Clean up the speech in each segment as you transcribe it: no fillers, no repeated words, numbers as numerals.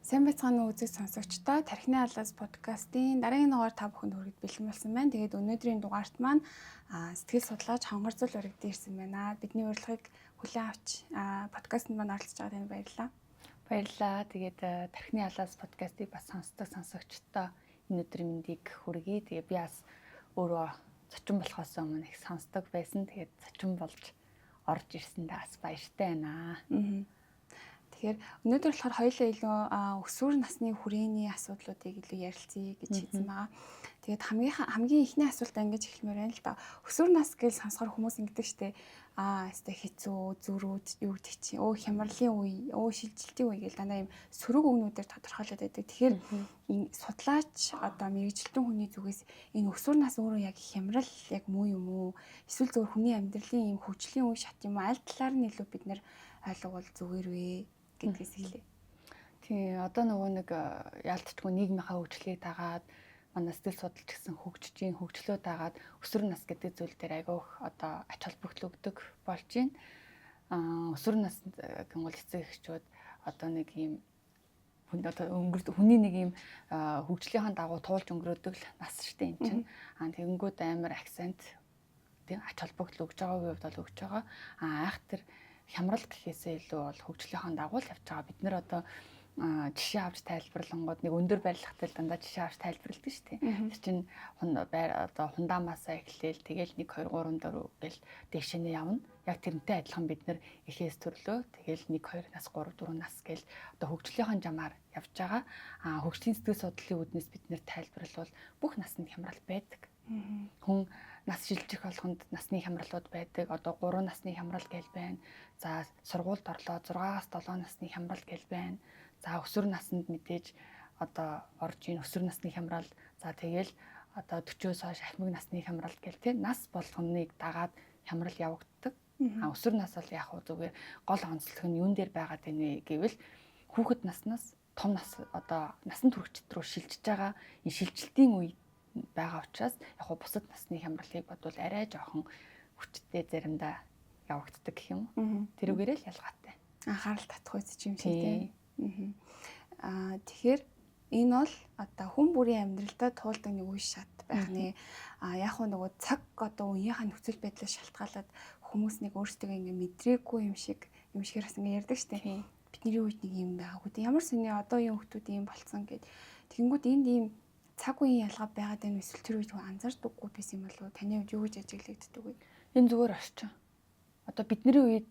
Сайн байцгаана уу үзэг сонсогчдоо, Тархины алаас подкастын дараагийн дугаар та бүхэнд хүргэхэд бэлэн болсон байна. Тэгээд өнөөдрийн дугаарт маань сэтгэл судлаач Хонгор Зул уригдан ирсэн байна. Бидний урилгыг хүлээн авч подкастт маань оролцож байгаа танд баярлалаа. Баярлалаа. Тэгээд Тархины алаас подкастыг бас сонсдог сонсогчдоо энэ өдрийн мэндийг хүргэе. Тэгээд би бас өөрөө зочин болохоос өмнө их сонсдог байсан. Тэгээд зочин болж орж ирсэндээ бас баяртай байна. Тэгэхээр өнөөдөр болохоор хоёулаа илүү өсвөр насны хүрээний асуудлуудыг илүү ярилцъя гэж шийдсэн байгаа. Тэгээд хамгийн эхний асуултаа ингэж эхлэмээр байна л да. Өсвөр нас гэж сонсохоор хүмүүс ингэдэг штэ. Өстой хэцүү, зөрүүд, юу гэдэг чинь, хямралын үе, шилжилтийн үе гэл дандаа юм сөрөг үгнүүдээр тодорхойлоод байдаг. Тэгэхээр энэ судлаач одоо мэргэжилтэн хүний зүгээс энэ өсвөр нас өөрөө яг хямрал яг муу юм уу? Эсвэл зөвхөн хүний амьдралын юм хөгжлийн үе шат юм уу? Аль талаар нь илүү бид нэр ойлговол зүгээр вэ гэдгээс эхлэе. Тийм, одоо нөгөө нэг яалтчгүй нийгмийнхаа хөгжлийг дагаад манай сэтгэл судалч гэсэн хөгжиж, хөгжлөө дагаад өсвөр нас гэдэг зүйл дээр айгүйх одоо ач холбогдол өгдөг болж байна. Өсвөр нас гэнгүүт эцэг эхчүүд одоо нэг юм хүн одоо хүний нэг юм хөгжлийнхаа дагуу туулж өнгөрөөдөг л нас шүү дээ энэ чинь. Тэгэнгүүт амар акцент тийм ач холбогдол өгж байгаагийн хувьд бол өгж байгаа. Айх тэр хямрал гэхээсээ илүү бол хөгжлийнхаа дагуу л явж байгаа. Бид нэр одоо жишээ авч тайлбарлангууд нэг өндөр барилгатай л дандаа жишээ авч тайлбарладаг шүү дээ. Тэр чинь одоо хундаамаасаа эхлээл тэгэл 1 2 3 4 гэл дээшээ нь явна. Яг тэрнтэй адилхан бид нэр эхээс төрлөө тэгэл 1 2 нас 3 4 нас гэл одоо хөгжлийнхаа жамаар явж байгаа. Хөгжлийн сэтгэл судлалын үүднээс бид нэр тайлбарлавал бүх насанд хямрал байдаг. Хүн нас шилжих болгонд насны хямралууд байдаг. Одоо 3 насны хямрал гэл байна. За сургуульд орлоо 6-аас 7 насны хямрал гэл байна. За өсвөр наснд мэдээж одоо орж ийн өсвөр насны хямрал. За тэгэл одоо 40-оос хойш ахмад насны хямрал гэл тий нас болгоныг дагаад хямрал явагддаг. Өсвөр нас бол яг хуу зүгээр гол онцлог нь юун дээр байгаад байна вэ гэвэл хүүхэд наснаас том нас одоо насан туршид рүү шилжиж байгаа энэ шилжилтийн үе байгаа учраас яг хуу бусад насны хямралыг бодвол арай жоохон хүчтэй заримдаа явагддаг гэх юм уу. Тэрүүгээрээ л ялгаатай. Анхаарал татах үс юм шиг тийм. Тэгэхээр энэ бол одоо хүн бүрийн амьдралдаа туулдаг нэг үе шат байх нэ. Яг хуу нөгөө цаг одоо үеийнхаа нөхцөл байдлаас шалтгаалаад хүмүүс нэг өөрсдөө ингээ мэдрээгүй юм шиг юм шигээр бас ингээ ярьдаг штэ. Бидний үед нэг юм байгаагүй. Ямар сони одоо юм хүмүүс ийм болцсон гэд. Тэгэнгүүт энд ийм цаг үеийн ялгаа байгаад байна эсвэл тэр үед анзаардаггүй байсан юм болов уу? Таны хувьд юу гэж ажиглагддаг вэ? Энэ зүгээр орчин. Одоо бидний үед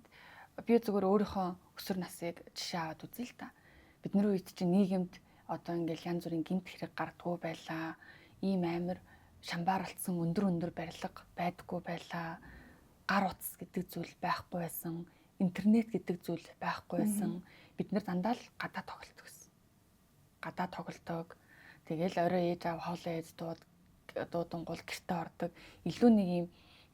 би зүгээр өөрийнхөө өсвөр насыг жишээ аваад үзье л та. Бидний үед чинь нийгэмд одоо ингээл янз бүрийн гэмт хэрэг гардггүй байлаа. Ийм амар шамбааралцсан өндөр өндөр барилга байдаггүй байлаа. Гар утас гэдэг зүйл байхгүй байсан. Интернет гэдэг зүйл байхгүй байсан. Бид нэр дандаа л гадаа тоглолдог гэсэн. Гадаа тоглодог. Тэгэл орой ээж аав хоолоо ээж дуудангуул гэртээ ордог. Илүү нэг юм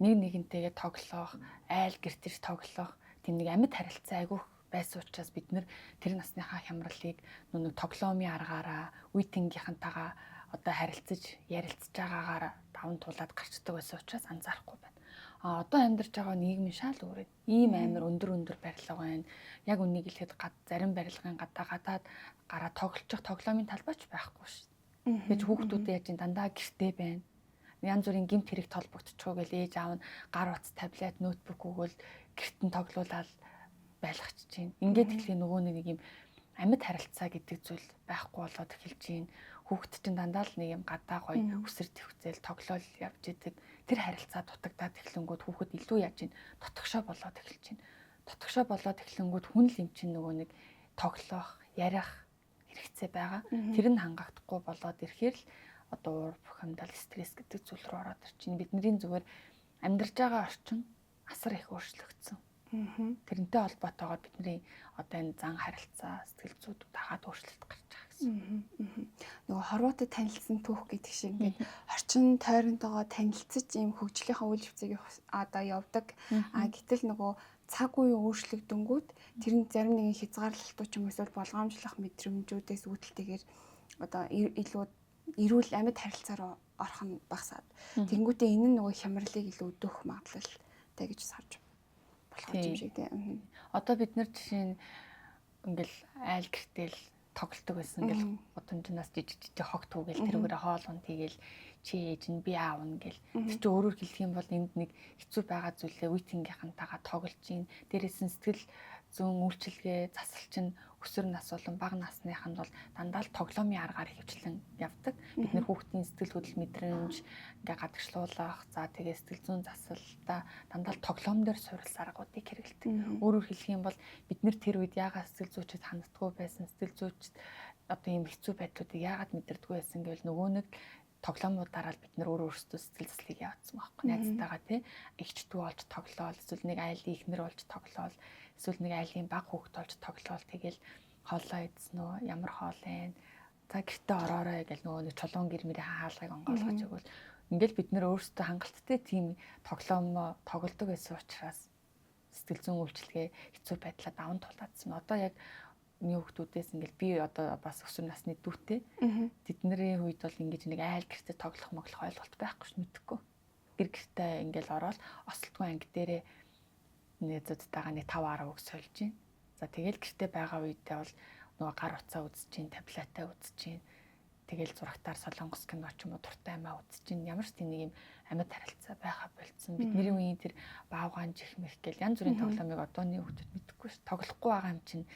нэг нэгнтэйгээ тоглох, айл гэртэж тоглох тийм нэг амьд харилцаа айгүйх байсан учраас бид нэр тэр насныхаа хямралыг нэг тоглоомын аргаараа үе тэнгийнхэнтэйгээ одоо харилцаж ярилцж байгаагаар даван туулаад гарчдаг байсан учраас анзаарахгүй байна. Одоо амьдарч байгаа нийгмийн шал өөр. Ийм амар өндөр өндөр барилга байна. Яг үнийг хэлэхэд зарим барилгын гадаа гадаад гараа тоглолцох тоглоомын талбайч байхгүй шүү. Тэгэж хүүхдүүдээ яаж дандаа гэртээ байна. Янз бүрийн гэмт хэрэг толбогдчихоо гэл ээж аав нь гар утас, таблет, ноутбук өгөөл гэрт нь тоглуулаад байлгачих чинь. Ингээд тэгэхээр нөгөө нэг юм амьд харилцаа гэдэг зүйл байхгүй болоод эхэлж байна. Хүүхэд чинь дандаа л нэг юм гадаа гоё өсөр твцэл тоглоол явж идэг. Тэр харилцаа дутагдаад эхлэнгүүд хүүхэд илүү яаж ин дотгошоо болоод эхэлж байна. Дотгошоо болоод эхлэнгүүд хүн л юм чинь нөгөө нэг тоглох, ярих хэрэгцээ байгаа. Тэр нь хангахдахгүй болоод ирэхээр л одоо уур бухимдал, стресс гэдэг зүйл рүү ороод ирчин. Бидний зүгээр амьдарч байгаа орчин асар их өөрчлөгдсөн. Тэрнтэй холбоотойгоор бидний одоо энэ зан харилцаа, сэтгэл зүйд дагаад өөрчлөлт гарч байгаа гэсэн. Нөгөө хорвоотой танилцсан түүх гэдэг шиг ингээд орчин тойронтойгоо танилцаж ийм хөгжлийнхаа үйл явцыг одоо явдаг. Гэтэл нөгөө цаг үе өөрчлөгдөнгүүт тэр нь зарим нэгэн хязгаарлалтууд ч юм уу эсвэл болгоомжлох мэдрэмжүүдээс үүдэлтэйгээр одоо илүү эрүүл амьд харилцаа руу орох нь багасаад. Тэнгүүтээ энэ нь нөгөө хямралыг илүү өдөөх магадлалтай гэж харж болох юм шиг тийм. Одоо бид нар жишээ нь ингээл айл гэртэл Тоглолдог байсан гэл, гудамжнаас жижиг жижиг хог түүгээл, тэрүүгээрээ хоол унд хийгээл, чи ээж нь, би аав нь гэл. Тэр чи өөрөөр хэлэх юм бол энд нэг хэцүү байгаа зүйлээ үе тэнгийнхантайгаа тоглож гин. Дээрээс нь сэтгэл зүйн үйлчилгээ, засал чинь өсвөр нас болон бага насныханд бол дандаа л тоглоомын аргаар ихэвчлэн явдаг. Бид нэр хүүхдийн сэтгэл хөдлөл мэдрэмж ингээ гадагшлуулах, за тэгээ сэтгэл зүйн засалдаа дандаа л тоглоом дээр суурилсан аргуудыг хэрэглэдэг. Өөрөөр хэлэх юм бол бид нэр тэр үед яагаад сэтгэл зүйчэд ханддаггүй байсан, сэтгэл зүйчд одоо ийм хэцүү байдлуудыг яагаад мэдэрдэггүй байсан гэвэл нөгөө нэг тоглоомуудаараа л бид нар өөрөө өөрсдөө сэтгэл заслыг явуулсан байхгүй, найзтайгаа, тий, эгч дүү болж тоглоол, эсвэл нэг айлын эхнэр болж тоглоол, эсвэл нэг айлын баг хүүхэд болж тоглоол, тэгэл хоолоо идсэн үү, ямар хоол вэ, за гэртээ ороорой гэл нөгөө нэг чулуун гэр мөрийн хаалгыг онгойлгож өгвөл ингээл бид нэр өөрсдөө хангалттай тийм тоглоом тоглодог байсан учраас сэтгэл зүйн үйлчилгээ хэцүү байдлаа даван тулаадсан. Одоо яг миний хүүхдүүдээс ингээл би одоо бас өсвөр насны дүүтэй. Тэдний үед бол ингэж нэг айл гэртээ тоглох моглох ойлголт байхгүй ш, мэдэхгүй. Гэр гэртээ ингээл ороод осолтгүй анги дээрээ найзуудтайгаа нэг 5 10 үг сольж гин. За тэгэл гэртээ байгаа үедээ бол нөгөө гар утсаа үзэж гин, таблетаа үзэж гин. Тэгэл зурагтаар солонгос кино ч юм уу дуртай юмаа үзэж гин. Ямар ч тийм нэг юм амьд харилцаа байха болцсон. Бидний үеийн тэр баавгаан жихмэх гэл янз бүрийн тоглоомыг одооны хүүхдүүд мэдэхгүй ш. Тоглохгүй байгаа юм чинь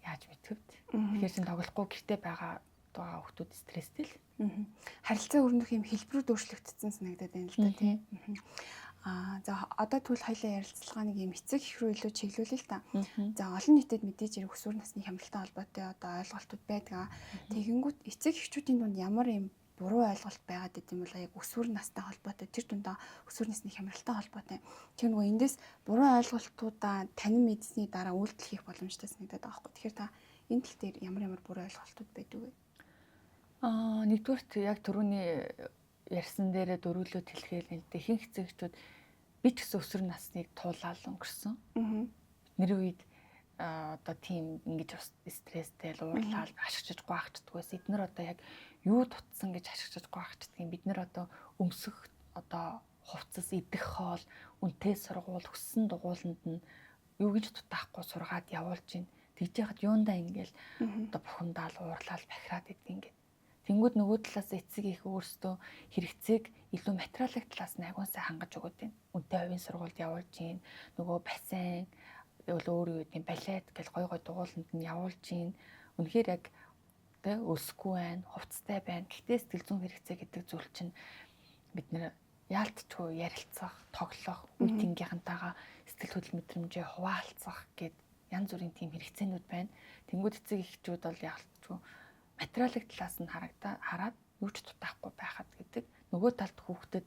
яаж мэдхэв? Тэгэхээр чин тоглохгүй гэртээ байгаа байгаа хүүхдүүд стресстэй л. Харилцаа өрнөх юм хэлбэрүүд өөрчлөгдсөн санагдаад байна л да, тий. Аа, за одоо тэгвэл хоёлаа ярилцлагаа нэг юм эцэг их рүү илүү чиглүүлээ л та. За олон нийтэд мэдээж хэрэг өсвөр насны хямралтай холбоотой одоо ойлголтууд байдаг. Тэгэнгүүт эцэг эхчүүдийн дунд ямар юм буруу ойлголт байгаад байт юм бол яг өсвөр настай холбоотой, тэр дундаа өсвөр насны хямралтай холбоотой. Тэр нөгөө эндээс буруу ойлголтуудаа танин мэдсэний дараа үйлдэл хийх боломжтой санагдаад байгаа байхгүй. Тэгэхээр та энэ тал дээр ямар ямар буруу ойлголтууд байдаг вэ? Аа, нэгдүгээрт яг түрүүний ярьсан дээрээ дөрвөлөөд хэлэхээр л дээ, ихэнх эцэг эхчүүд, би ч гэсэн өсвөр насныг туулаад өнгөрсөн. Бидний үед одоо тийм ингэж стресстэй л уурлаад ашигчж гуайхчдгүйс эднэр одоо яг юу дутсан гэж ашигчж гуайхчдаг юм. Бид нар одоо өмсөх одоо хувцас, идэх хоол, үнэтэй сургууль, хүссэн дугууланд нь юу гэж дутаахгүй сургаад явуулж гин. Тэгж яхад юундаа ингээл одоо бухимдаал, уурлал, бахираад идэг ингээд. Тэнгүүд нөгөө талаас эцэг их өөрсдөө хэрэгцээг илүү материалын талаас нь агуун сайн хангаж өгöd байна. Үнэтэй хувийн сургуульд явуулж гин, нөгөө бассейн, өөр юу гэдэг балет гэл гой гой дугууланд нь явуулж гин. Үнэхээр яг тэ өлсөхгүй байна, хувцастай байна. Гэхдээ сэтгэл зүйн хэрэгцээ гэдэг зүйл чинь бид нэр яалтчгүй ярилцах, тоглох, үе тэнгийнхэнтэйгээ сэтгэл хөдлөл мэдрэмжээ хуваалцах гэд янз бүрийн тийм хэрэгцээнүүд байна. Тэнгүүд эцэг эхчүүд бол яалтчгүй материалын талаас нь харагдаа хараад юу ч дутаахгүй байхад гэдэг. Нөгөө талд хүүхдэд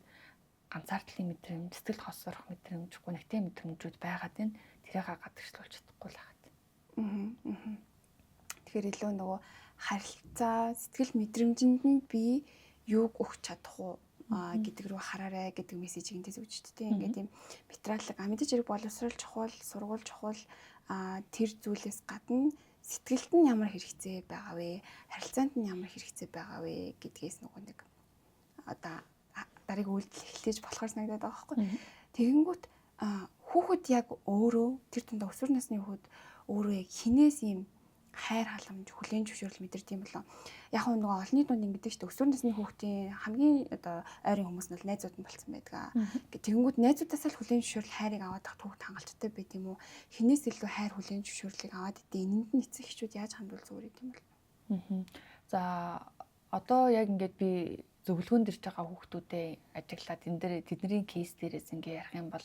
ганцаардлын мэдрэмж, сэтгэл хосрох мэдрэмж, гунигтай мэдрэмжүүд байгаад байна. Тэрийг гадагшлуулж чадахгүй л хагаад. Тэгэхээр илүү нөгөө харилцаа, сэтгэл мэдрэмжинд нь би юуг өгч чадах уу гэдэг рүү хараарэ гэдэг мессежийг эндээс өгч тээ. Ингээд юм материалыг мэдээж хэрэг боловсрол чухал, сургууль чухал, тэр зүйлээс гадна сэтгэлд нь ямар хэрэгцээ байгаа вэ? Харилцаанд нь ямар хэрэгцээ байгаа вэ гэдгээс нөгөө нэг одоо дараагийн үйлдэл эхлэж болохоор санагдаад байгаа байхгүй. Тэгэнгүүт хүүхэд яг өөрөө тэр тундаа өсвөр насны хүүхэд өөрөө яг хинээс ийм хайр халамж, хүлээн зөвшөөрөл мэдэрдэг юм болоо. Яг нь нөгөө олонний дунд ингэдэг шүү дээ. Өсвөр насны хүүхдийн хамгийн одоо ойрын хүмүүс нь бол найзууд нь болсон байдаг. Тэгэнгүүт найзуудаасаа л хүлээн зөвшөөрөл, хайрыг аваад тах хүүхд хангалттай байт юм уу? Хинээс илүү хайр, хүлээн зөвшөөрлийг аваад идэв. Энэнд нь эцэг эхчүүд яаж хандвал зүгээр юм бол? За одоо яг ингээд би зөвлөгөөнд ирж байгаа хүүхдүүдээ ажиглаад энэ дээр тэдний кейс дээрээс ингээ ярих юм бол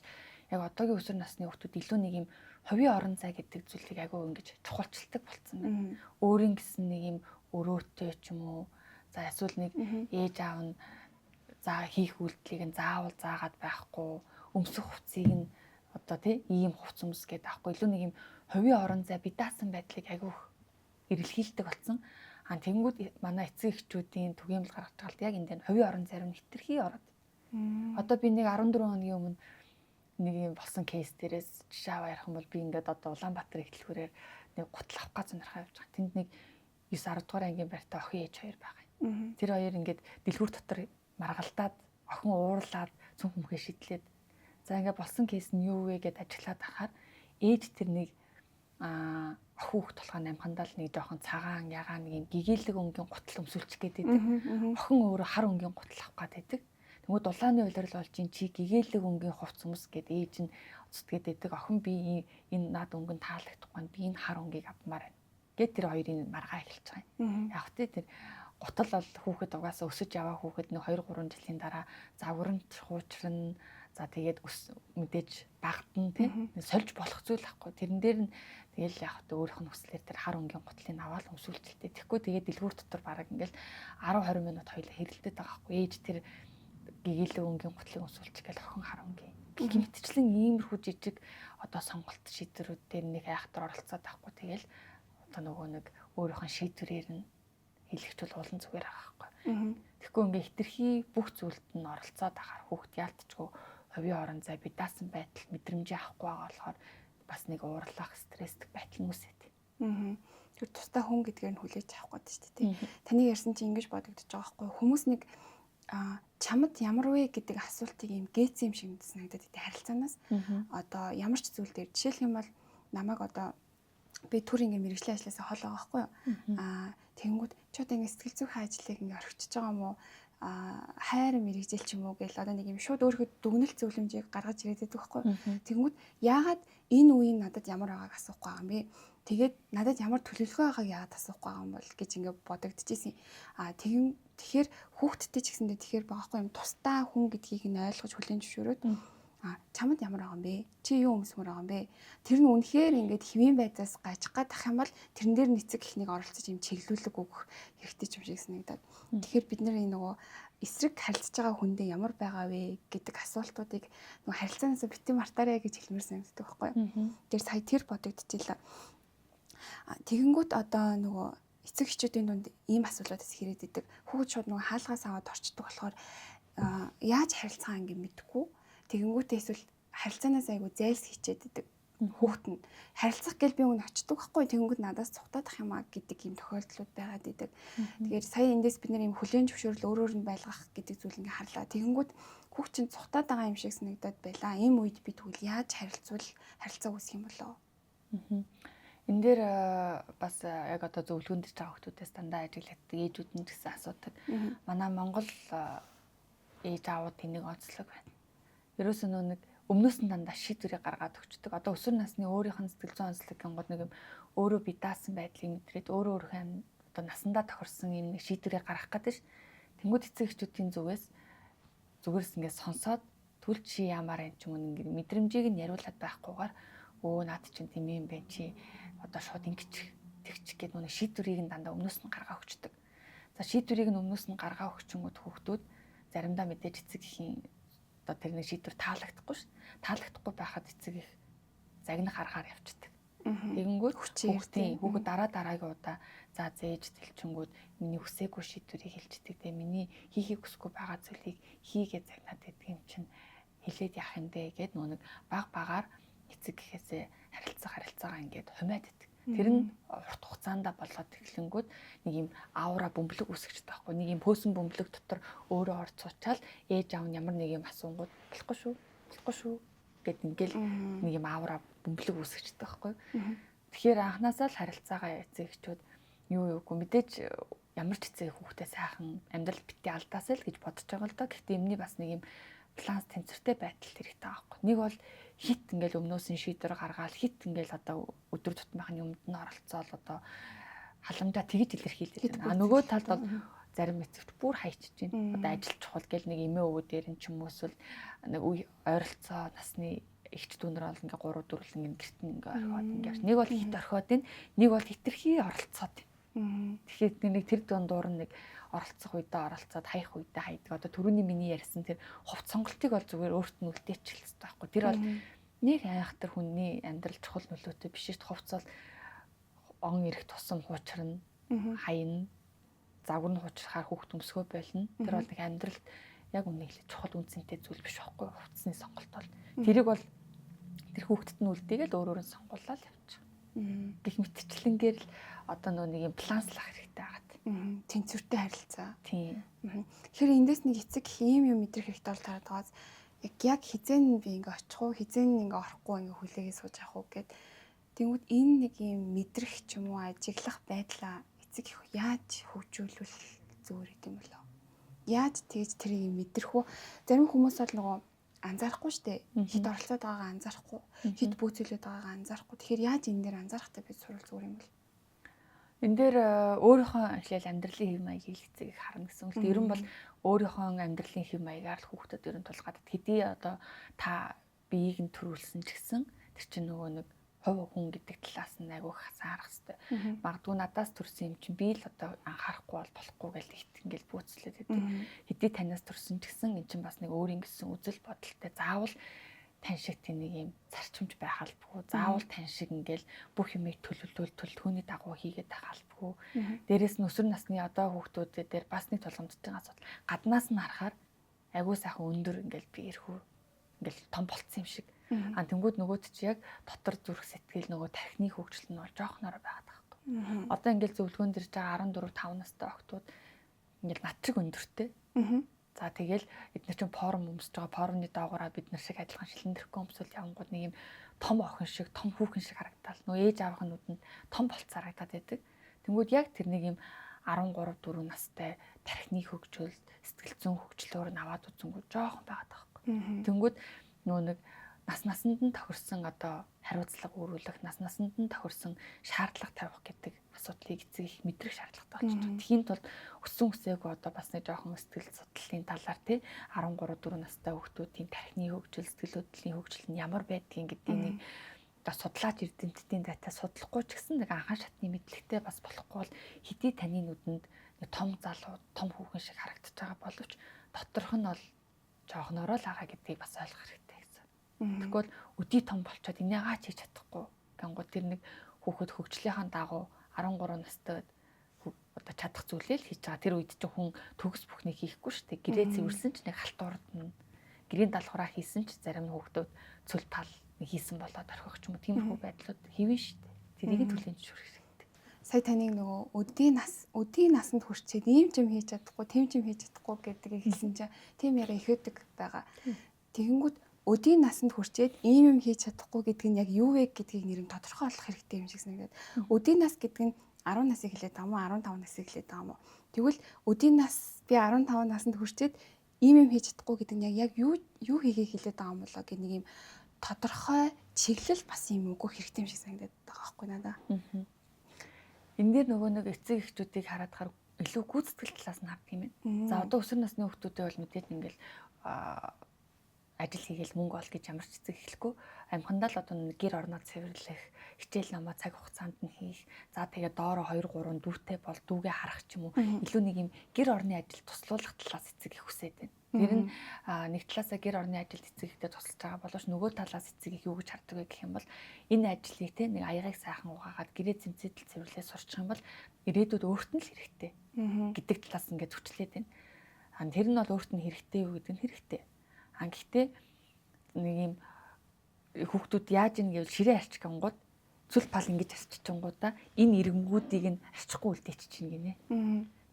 яг одоогийн өсвөр насны хүүхдүүд илүү нэг юм хувийн орон зай гэдэг зүйлийг айгүй ингэж чухалчилдаг болсон байна. Өөрийн гэсэн нэг юм өрөөтэй ч юм уу, за эсвэл нэг ээж аав нь за хийх үйлдэлийг нь заавал заагаад байхгүй, өмсөх хувцсыг нь одоо тий ийм хувц өмс гэдэг авахгүй, илүү нэг юм хувийн орон зай би даасан байдлыг айгүй эрэлхийлдэг болсон. А тэнгүүд манай эцэг эхчүүдийн түгээмэл гаргаж байгаа л яг энэ дээр хувийн орон зай руу хэтэрхий ороод. Одоо би нэг 14 хоногийн өмнө нэг юм болсон кейс дээрээс жишээ аваа ярих юм бол би ингээд одоо Улаанбаатар их дэлгүүрээр нэг гутал авах гэж сонирхоо явж байгаа. Тэнд нэг 9 10 дугаар ангийн байртай охин ээж хоёр байгаа юм. Тэр хоёр ингээд дэлгүүр дотор маргалдаад, охин уурлаад, цүнх мөхөө шидлээд, за ингээд болсон кейс нь юу вэ гэд ажиглаад ахаар ээж тэр нэг Охин хүүхд толгой намхандаа л нэг жоохон цагаан ягаан нэг юм гэгээлэг өнгийн гутал өмсүүлчих гээд байдаг. Охин өөрөө хар өнгийн гутал авах гээд байдаг. Тэнгүүд дулааны улирал болж ин чи гэгээлэг өнгийн хувц өмс гэд ээж нь зүтгээд байдаг. Охин би энэ над өнгө нь таалагдахгүй, би энэ хар өнгийг авмаар байна. Гэт тэр хоёрын маргаа эхэлж байгаа юм. Яг тэ тэр гутал бол хүүхэд угаасаа өсөж яваа хүүхэд нэг 2 3 жилийн дараа загварант хуучрна. За тэгээд өс мэдээж багтана тий. Сольж болох зүйл ахгүй. Тэрэн дээр нь тэгэл яг тэ өөрийнх нь хүслээр тэр хар өнгийн гутлыг аваад өмсүүлчихтэй. Тэгэхгүй тэгээд дэлгүүр дотор бараг ингээл 10 20 минут хоёлаа хэрэлдээд байгаа хгүй. Ээж тэр гэгээлэг өнгийн гутлыг өмсүүлчих гээл охин хар өнгийн. Гэх мэтчлэн иймэрхүү жижиг одоо сонголт шийдвэрүүд дээр нэг айхтар оролцоод байхгүй. Тэгэл одоо нөгөө нэг өөрийнх нь шийдвэрээр нь хэлэгч бол уулан зүгээр байгаа байхгүй. Тэгэхгүй ингээ хитрхи бүх зүйлд нь оролцоод ахаар хүүхд яалтчгүй хувийн орон зай би даасан байдал мэдрэмжээ авахгүй байгаа болохоор бас нэг уурлах, стресстэх байдал нь үүсээд. Тэр тусдаа хүн гэдгээр нь хүлээж авах гэдэг шүү дээ. Таны ярьсан чинь ингэж бодогдож байгаа байхгүй. Хүмүүс нэг чамд ямар вэ гэдэг асуултыг юм гээцэн юм шиг санагдаад итэй харилцаанаас. Одоо ямар ч зүйл дээр жишээлх юм бол намайг одоо би түр ингээ мэрэгжлийн ажлаасаа хол байгаа байхгүй юу? Тэгэнгүүт чи одоо ингээ сэтгэл зүйн ажлыг ингээ орхичж байгаа юм уу? Хайр мэрэгжил ч юм уу гэл одоо нэг юм шууд өөрийнхөө дүгнэлт зөвлөмжийг гаргаж ирээд байдаг байхгүй юу? Тэгэнгүүт яагаад энэ үеийн надад ямар байгааг асуухгүй байгаа юм бэ? Тэгээд надад ямар төлөвлөгөө байгааг яагаад асуухгүй байгаа юм бол гэж ингээ бодогдчихсэн. Тэгэхээр хүүхдтэй ч гэсэндээ тэгэхээр байгаа байхгүй юм тусдаа хүн гэдгийг нь ойлгож хүлээн зөвшөөрөөд чамд ямар байгаа юм бэ? Чи юу өмсмөр байгаа юм бэ? Тэр нь үнэхээр ингээд хэвийн байдлаас гажих гадах юм бол тэрэн дээр нэцэг ихнийг оролцож юм чиглүүлэг өгөх хэрэгтэй юм шиг санагдаад. Тэгэхээр бид нар энэ нөгөө эсрэг харилцаж байгаа хүндээ ямар байгаа вэ гэдэг асуултуудыг нөгөө харилцаанаас бити мартаарай гэж хэлмээр санагддаг байхгүй юу? Тэр сая тэр бодогдчихлаа. Тэгэнгүүт одоо нөгөө эцэг эхчүүдийн дунд ийм асуудлууд бас хэрэг идэг. Хүүхэд шууд нөгөө хаалгаас аваад орчдөг болохоор яаж харилцаа ингэ мэдэхгүй. Тэгэнгүүтээ эсвэл харилцаанаас айгу зайлс хичээд идэг. Хүүхэд нь харилцах гээл би өгн очдөг байхгүй, тэгэнгүүт надаас цухтаадах юм а гэдэг ийм тохиолдлууд байгаад идэг. Тэгэхээр сая эндээс бид нэр ийм хүлээн зөвшөөрөл өөрөөр нь байлгах гэдэг зүйл ингээ харлаа. Тэгэнгүүт хүүхд чинь цухтаад байгаа юм шиг санагдаад байлаа. Ийм үед би тэгвэл яаж харилцвал харилцаа үүсэх юм болоо? Энэ дээр бас яг одоо зөвлөгөөнд дэж байгаа хүмүүсээс дандаа ажиглагддаг ээжүүд нь гэсэн асуудаг. Манай Монгол ээж аавууд тэнийг онцлог байна. Ерөөсөө нөө нэг өмнөөс нь дандаа шийдвэрийг гаргаад өгчдөг. Одоо өсвөр насны өөрийнх нь сэтгэл зүйн онцлог гингууд нэг юм өөрөө би даасан байдлыг мэдрээд өөрөө өөрийнхөө одоо насандаа тохирсон юм нэг шийдвэрийг гаргах гэдэг ш. Тэнгүүд эцэг эхчүүдийн зүгээс зүгээрс ингээд сонсоод түл чи ямаар юм ч юм уу ингээд мэдрэмжийг нь яриулаад байхгүйгээр өө наад чинь тийм юм бэ чи одоо шууд ингэчих тэгчих гээд нүг шийдвэрийг нь дандаа өмнөөс нь гаргаа өгчдөг. За шийдвэрийг нь өмнөөс нь гаргаа өгчөнгүүд хүүхдүүд заримдаа мэдээж эцэг эхийн одоо тэр нэг шийдвэр таалагдахгүй ш. Таалагдахгүй байхад эцэг их загнах аргаар явцдаг. Тэгэнгүүт хүүхдийн хүүхэд дараа дараагийн удаа за зээж тэлчэнгүүд миний хүсээгүй шийдвэрийг хэлждэг те миний хийхийг хүсэхгүй байгаа зүйлийг хийгээ загнаад байдаг юм чинь хэлээд яах юм бэ гэд нөгөө нэг баг багаар эцэг гэхээсээ харилцах харилцаагаа ингээд хумаад идэг. Тэр нь урт хугацаанд болоод тэглэнгүүд нэг юм аура бөмбөлөг үүсгэж байгаа байхгүй. Нэг юм пөөсөн бөмбөлөг дотор өөрөө орж суучаал ээж аав нь ямар нэг юм асуунгууд болохгүй шүү. Болохгүй шүү гэд ингээл нэг юм аура бөмбөлөг үүсгэж байгаа байхгүй. Тэгэхээр анханасаа л харилцаагаа эцэг эхчүүд юу юугүй мэдээж ямар ч эцэг хүүхдээ сайхан амьдрал бити алдаасай л гэж бодож байгаа л доо. Гэхдээ юмний бас нэг юм баланс тэнцвэртэй байдал хэрэгтэй байгаа байхгүй. Нэг бол хит ингээл өмнөөс нь шийдвэр гаргаал хит ингээл одоо өдөр тутмынх нь юмд нь оролцоол одоо халамжаа тэгж илэрхийлдэг. А нөгөө талд бол зарим эцэгч бүр хайчиж байна. Одоо ажил чухал гэл нэг эмээ өвөө дээр нь ч юм уу эсвэл нэг үе ойролцоо насны эгч дүүнер бол ингээ 3 4 ингээ гэрт нь ингээ орхиод ингээ. Нэг бол хит орхиод байна. Нэг бол хитрхи оролцоод байна. Тэгэхээр нэг тэр дундуур нэг оролцох үедээ оролцоод хаях үедээ хайдаг. Одоо түрүүний миний ярьсан тэр хувц сонголтыг бол зүгээр өөрт нь үлдээчих хэрэгтэй байхгүй. Тэр бол нэг айхтар хүний амьдрал чухал нөлөөтэй биш шүү дээ. Хувц бол он ирэх тусам хуучрна, хаяна, загвар нь хуучрахаар хүүхд өмсгөө болно. Тэр бол нэг амьдралд яг үнэ хэлээ чухал үнцэнтэй зүйл биш байхгүй. Хувцсны сонголт бол тэрийг бол тэр хүүхдэд нь үлдээгээл өөр өөр нь сонгуулаад явчих. Гэх мэтчлэнгээр л одоо нөө нэг юм баланслах хэрэгтэй байгаа. Тэнцвэртэй харилцаа. Тийм. Тэгэхээр эндээс нэг эцэг ийм юм мэдрэх хэрэгтэй бол тараад байгаас яг хизээ нь би ингээ очих уу, хизээ нь ингээ орохгүй ингээ хүлээгээ сууж авах уу гэд. Тэнгүүд энэ нэг юм мэдрэх ч юм уу ажиглах байдлаа эцэг их яаж хөгжүүлвэл зүгээр гэдэм болоо. Яаж тэгж тэрийг мэдрэх үү? Зарим хүмүүс бол нөгөө анзаарахгүй штэ. Хит оролцоод байгаагаа анзаарахгүй, хит бүүцүүлээд байгаагаа анзаарахгүй. Тэгэхээр яаж энэ дээр анзаарахтай би сурвал зүгээр юм бол. Энэ дээр өөрийнхөө эхлээл амьдралын хэв маягийг эцэг их харна гэсэн үг л. Ер нь бол өөрийнхөө амьдралын хэв маягаар л хүүхдэд ер нь тулгаад хэдий одоо та биеийг нь төрүүлсэн ч гэсэн тэр чинь нөгөө нэг хувь хүн гэдэг талаас нь айгүйх хасаарах хэвээр. Магадгүй надаас төрсэн юм чинь би л одоо анхаарахгүй бол болохгүй гэж их ингээл бүүцлээд байдаг. Хэдий танаас төрсэн ч гэсэн эн чинь бас нэг өөрийн гэсэн үзэл бодолтой заавал тань шиг тийм нэг юм зарчимж байх албагүй. Заавал тань шиг ингээл бүх юмыг төлөвлөл төлөвлөгөөний дагуу хийгээд байх албагүй. Дээрээс нь өсвөр насны одоо хүүхдүүд дээр бас нэг тулгамдж байгаа асуудал. Гаднаас нь харахаар айгүй сайхан өндөр ингээл би эрхүү ингээл том болцсон юм шиг. А тэнгууд нөгөөд чи яг дотор зүрх сэтгэл нөгөө тархины хөгжил нь бол жоохноор байгаад байгаа байхгүй. Одоо ингээл зөвлөгөөн дэрж байгаа 14 5 настай охтууд ингээл над чиг өндөртэй. За тэгэл эдгээр чинь форум өмсөж байгаа форумны доогоороо бид нар шиг адилхан шилэн тэрхүү өмсөл явангууд нэг юм том охин шиг том хүүхэн шиг харагдал. Нөгөө ээж аавынхын нүдэнд том болцоо харагдаад байдаг. Тэнгүүд яг тэр нэг юм 13 4 настай тархины хөгжил, сэтгэл зүйн хөгжлөөр нь аваад үзэнгүү жоохон байгаад байгаа байхгүй. Тэнгүүд нөгөө нэг нас насанд нь тохирсон одоо хариуцлага үүрүүлэх, нас насанд нь тохирсон шаардлага тавих гэдэг асуудлыг эцэг их мэдрэх шаардлагатай болчихж байгаа. Тэхийн тулд өссөн өсөөгүй одоо бас нэг жоохон сэтгэл судлалын талаар тий 13 4 настай хүүхдүүдийн тархины хөгжил, сэтгэл хөдлөлийн хөгжил нь ямар байдгийг гэдгийг нэг одоо судлаач эрдэмтдийн дата судлахгүй ч гэсэн нэг анхан шатны мэдлэгтэй бас болохгүй бол хэдий таны нүдэнд нэг том залуу, том хүүхэн шиг харагдаж байгаа боловч доторх нь бол жоохноороо л байгаа гэдгийг бас ойлгох хэрэгтэй. Тэгвэл өдий том болчоод энийгаа ч хийж чадахгүй. Гангууд тэр нэг хүүхэд хөгжлийнхаа дагуу 13 настай одоо чадах зүйлээ л хийж байгаа. Тэр үед чинь хүн төгс бүхнийг хийхгүй шүү дээ. Гэрээ цэвэрлсэн ч нэг халтуурдна. Гэрийн даалгавраа хийсэн ч зарим хүүхдүүд цөл тал нэг хийсэн болоод орхих ч юм уу. Тиймэрхүү байдлууд хэвэн шүү дээ. Тэрийг түлэн зөвшөөрөх хэрэгтэй. Сая таныг нөгөө өдий насанд хүрчээд ийм ч юм хийж чадахгүй, тийм ч юм хийж чадахгүй гэдгийг хэлсэн чинь тийм яриа их өгдөг байгаа. Тэгэнгүүт өдий насанд хүрчээд ийм юм хийж чадахгүй гэдг нь яг юу вэ гэдгийг нэр нь тодорхой болох хэрэгтэй юм шиг санагдаад. Өдий нас гэдэг нь 10 насыг хэлээд байгаа юм уу? 15 насыг хэлээд байгаа юм уу? Тэгвэл өдий нас би 15 насанд хүрчээд ийм юм хийж чадахгүй гэдэг нь яг юу хийхийг хэлээд байгаа юм болоо гэх нэг юм тодорхой чиглэл бас юм өгөх хэрэгтэй юм шиг санагдаад байгаа байхгүй надаа. Энэ дээр нөгөө нэг эцэг эхчүүдийг хараад хаар илүү гүйцэтгэл талаас нь хардаг юм байна. За одоо өсвөр насны хүүхдүүдээ бол мэдээд ингээл ажил хийгээл мөнгө ол гэж ямар ч эцэг эхлэхгүй. Амхандаа л одоо гэр орноо цэвэрлэх, хичээл номоо цаг хугацаанд нь хийх. За тэгээ доороо 2 3 дүүтэй бол дүүгээ харах ч юм уу. Илүү нэг юм гэр орны ажил туслуулах талаас эцэг их хүсээд байна. Тэр нь нэг талаасаа гэр орны ажилд эцэг ихтэй тусалж байгаа боловч нөгөө талаас эцэг их юу гэж хардаг вэ гэх юм бол энэ ажлыг те нэг аягааг сайхан угаагаад гэрээ зэмцэдэл цэвэрлээ сурчих юм бол ирээдүйд өөрт нь л хэрэгтэй гэдэг талаас ингээд зөрчлээд байна. Тэр нь бол өөрт нь хэрэгтэй юу гэдэг нь хэрэгтэй. Гэхдээ нэг юм хүүхдүүд яаж ийн гэвэл ширээ арчих гингууд цөл пал ингэж арчичингуудаа энэ ирэнгүүдийг нь арчихгүй үлдээчих чинь гинэ.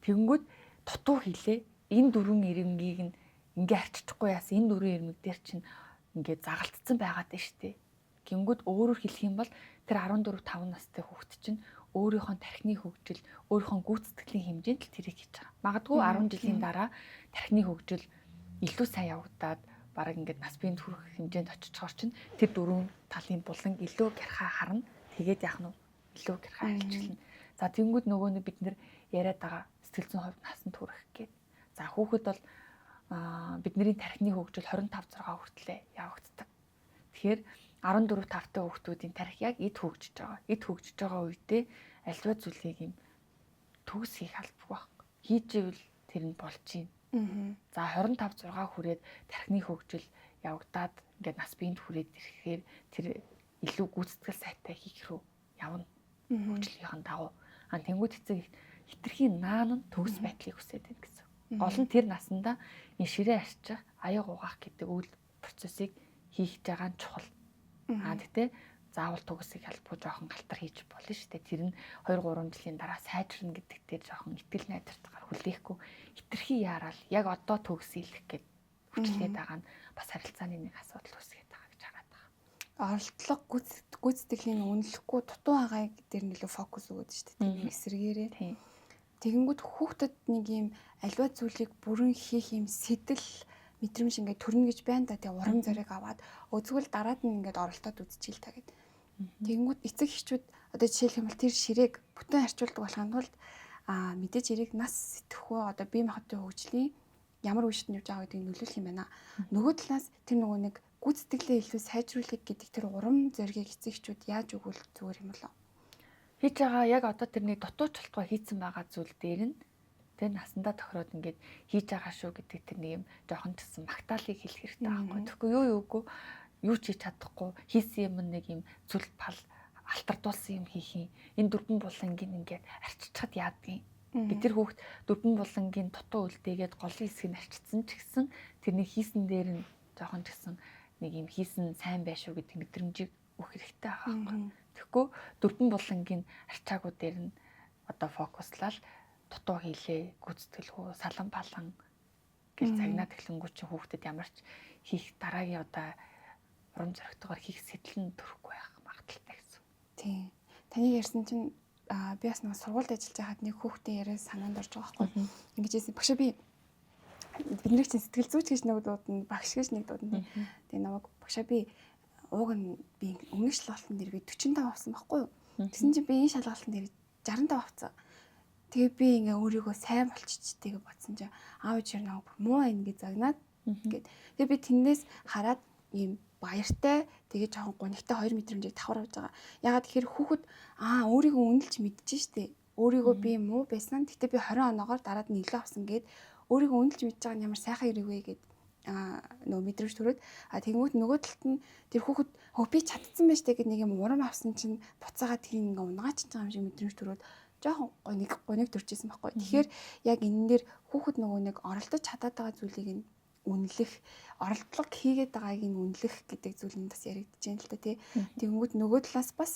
Тэгэнгүүт дутуу хилээ энэ дөрвөн ирэнгийг нь ингээ арчихгүй яасан энэ дөрвөн ирмэг дээр чинь ингээ загалтцсан байгаад байна штэ. Гингүүд өөрөөр хэлэх юм бол тэр 14 5 настай хүүхэд чинь өөрийнхөө тархины хөгжил, өөрийнхөө гүйцэтгэлийн хэмжээнд л тэрийг хийж байгаа. Магадгүй 10 жилийн дараа тархины хөгжил илүү сайн явагдаад бараг ингээд нас биед хүрэх хэмжээнд очичхоор чинь тэр дөрвөн талын булан илүү гярхаа харна. Тэгээд яах нь илүү гярхаа арчилна. За тэнгүүд нөгөө нэг бид нэр яриад байгаа сэтгэл зүйн хувьд насанд хүрэх гээд. За хүүхэд бол бидний тархины хөгжил 25 6 хүртлээр явагддаг. Тэгэхээр 14 5-тай хүүхдүүдийн тархи яг эд хөгжиж байгаа. Эд хөгжиж байгаа үедээ альва зүйлийг юм төгс хийх албагүй байхгүй. Хийж ивэл тэр нь болж байна. За 25 6 хүрээд тархины хөгжил явагдаад ингээд нас биед хүрээд ирэхээр тэр илүү гүйцэтгэл сайтай хийх рүү явна. Хөгжлийнхэн дагуу. А тэнгуү эцэг хитрхийн наан нь төгс байдлыг хүсээд байна гэсэн. Гол нь тэр насандаа энэ ширээ арчих, аяг угаах гэдэг үйл процессыг хийх байгаа нь чухал. А тэгтээ заавал төгсийг албагүй жоохон галтар хийж болно шүү дээ. Тэр нь 2 3 жилийн дараа сайжирна гэдэг дээр жоохон итгэл найдвартайгаар хүлээхгүй хитрхи яараал яг одоо төгсөөлөх гээд хүчлээд байгаа нь бас харилцааны нэг асуудал үүсгээд байгаа гэж хараад байгаа. Оролдлого гүйцэтгэлийн үнэлэхгүй дутуу байгааг дээр нөлөө фокус өгöd шүү дээ. Тийм эсрэгээрээ. Тэгэнгүүт хүүхдэд нэг юм аливаа зүйлийг бүрэн хийх юм сэтэл мэдрэмж ингээд төрнө гэж байна да. Тэгээ урам зориг аваад өө зүгээр дараад нь ингээд оролдоод үзчихэл та гэд. Тэгэнгүүт эцэг эхчүүд одоо жишээлх юм бол тэр ширээг бүтэн арчуулдаг болохын тулд мэдээж хэрэг нас сэтгэхүй одоо бие махбодын хөгжлийн ямар үе шатнд явж байгаа гэдгийг нөлөөлөх юм байна. Нөгөө талаас тэр нөгөө нэг гүйцэтгэлээ илүү сайжруулах гэдэг тэр урам зоригийг эцэг эхчүүд яаж өгвөл зүгээр юм болоо? Хийж байгаа яг одоо тэрний дутуу чултгаа хийцэн байгаа зүйл дээр нь тэр насандаа тохироод ингээд хийж байгаа шүү гэдэг тэр нэг юм жоохон ч гэсэн магтаалыг хэлэх хэрэгтэй байхгүй. Тэгэхгүй юу юугүй юу ч хийж чадахгүй хийсэн юм нэг юм зүл пал алтардуулсан юм хийх юм. Энэ дөрвөн булангийн ингээд арчичхад яадгийн. Бид тэр хүүхд дөрвөн булангийн дутуу үлдээгээд голын хэсгийг арчицсан ч гэсэн тэрний хийсэн дээр нь жоохон ч гэсэн нэг юм хийсэн сайн байш шүү гэдэг мэдрэмжийг өгөх хэрэгтэй байгаа байхгүй. Тэгэхгүй дөрвөн булангийн арчаагүй дээр нь одоо фокуслал дутуу хийлээ, гүйцэтгэлгүй, салан палан гэл загнаад эхлэнгүү чинь хүүхдэд ямар ч хийх дараагийн одоо урам зоригтойгоор хийх сэтэл нь төрөхгүй байх магадлалтай гэсэн. Тийм. Таны ярьсан чинь би бас нэг сургуульд ажиллаж байхад нэг хүүхдийн яриа санаанд орж байгаа байхгүй. Ингэж хэлсэн. Багшаа би бидний чинь сэтгэл зүйч гэж нэг дуудана, багш гэж нэг дуудана. Тэгээ намайг багшаа би ууг нь би өмнөх шалгалтын дээр би 45 авсан байхгүй юу? Тэгсэн чинь би энэ шалгалтын дээр 65 авсан. Тэгээ би ингээ өөрийгөө сайн болчихчихдээ гэж бодсон чинь аав ээж намайг бүр муу байна гэж загнаад гээд. Тэгээ би тэндээс хараад ийм баяртай тэгээ жоохон гунигтай хоёр мэдрэмжийг давхар авч байгаа. Ягаад тэгэхээр хүүхэд өөрийгөө үнэлж мэдэж штэ. Өөрийгөө би муу байсан. Гэтэ би 20 оноогоор дараад нь илүү авсан гээд өөрийгөө үнэлж мэдж байгаа нь ямар сайхан хэрэг вэ гэд нөгөө мэдрэмж төрөөд тэгэнгүүт нөгөө талд нь тэр хүүхэд хөө би чадсан байж тээ гэд нэг юм урам авсан чинь буцаага тэр ингээ унгаач байгаа юм шиг мэдрэмж төрөөд жоохон гуниг төрчихсэн байхгүй. Тэгэхээр яг энэ дээр хүүхэд нөгөө нэг оролдож чадаад байгаа зүйлийг нь үнэлэх, оролдлого хийгээд байгааг нь үнэлэх гэдэг зүйл нь бас яригдж байна л да тий. Тэгэнгүүт нөгөө талаас бас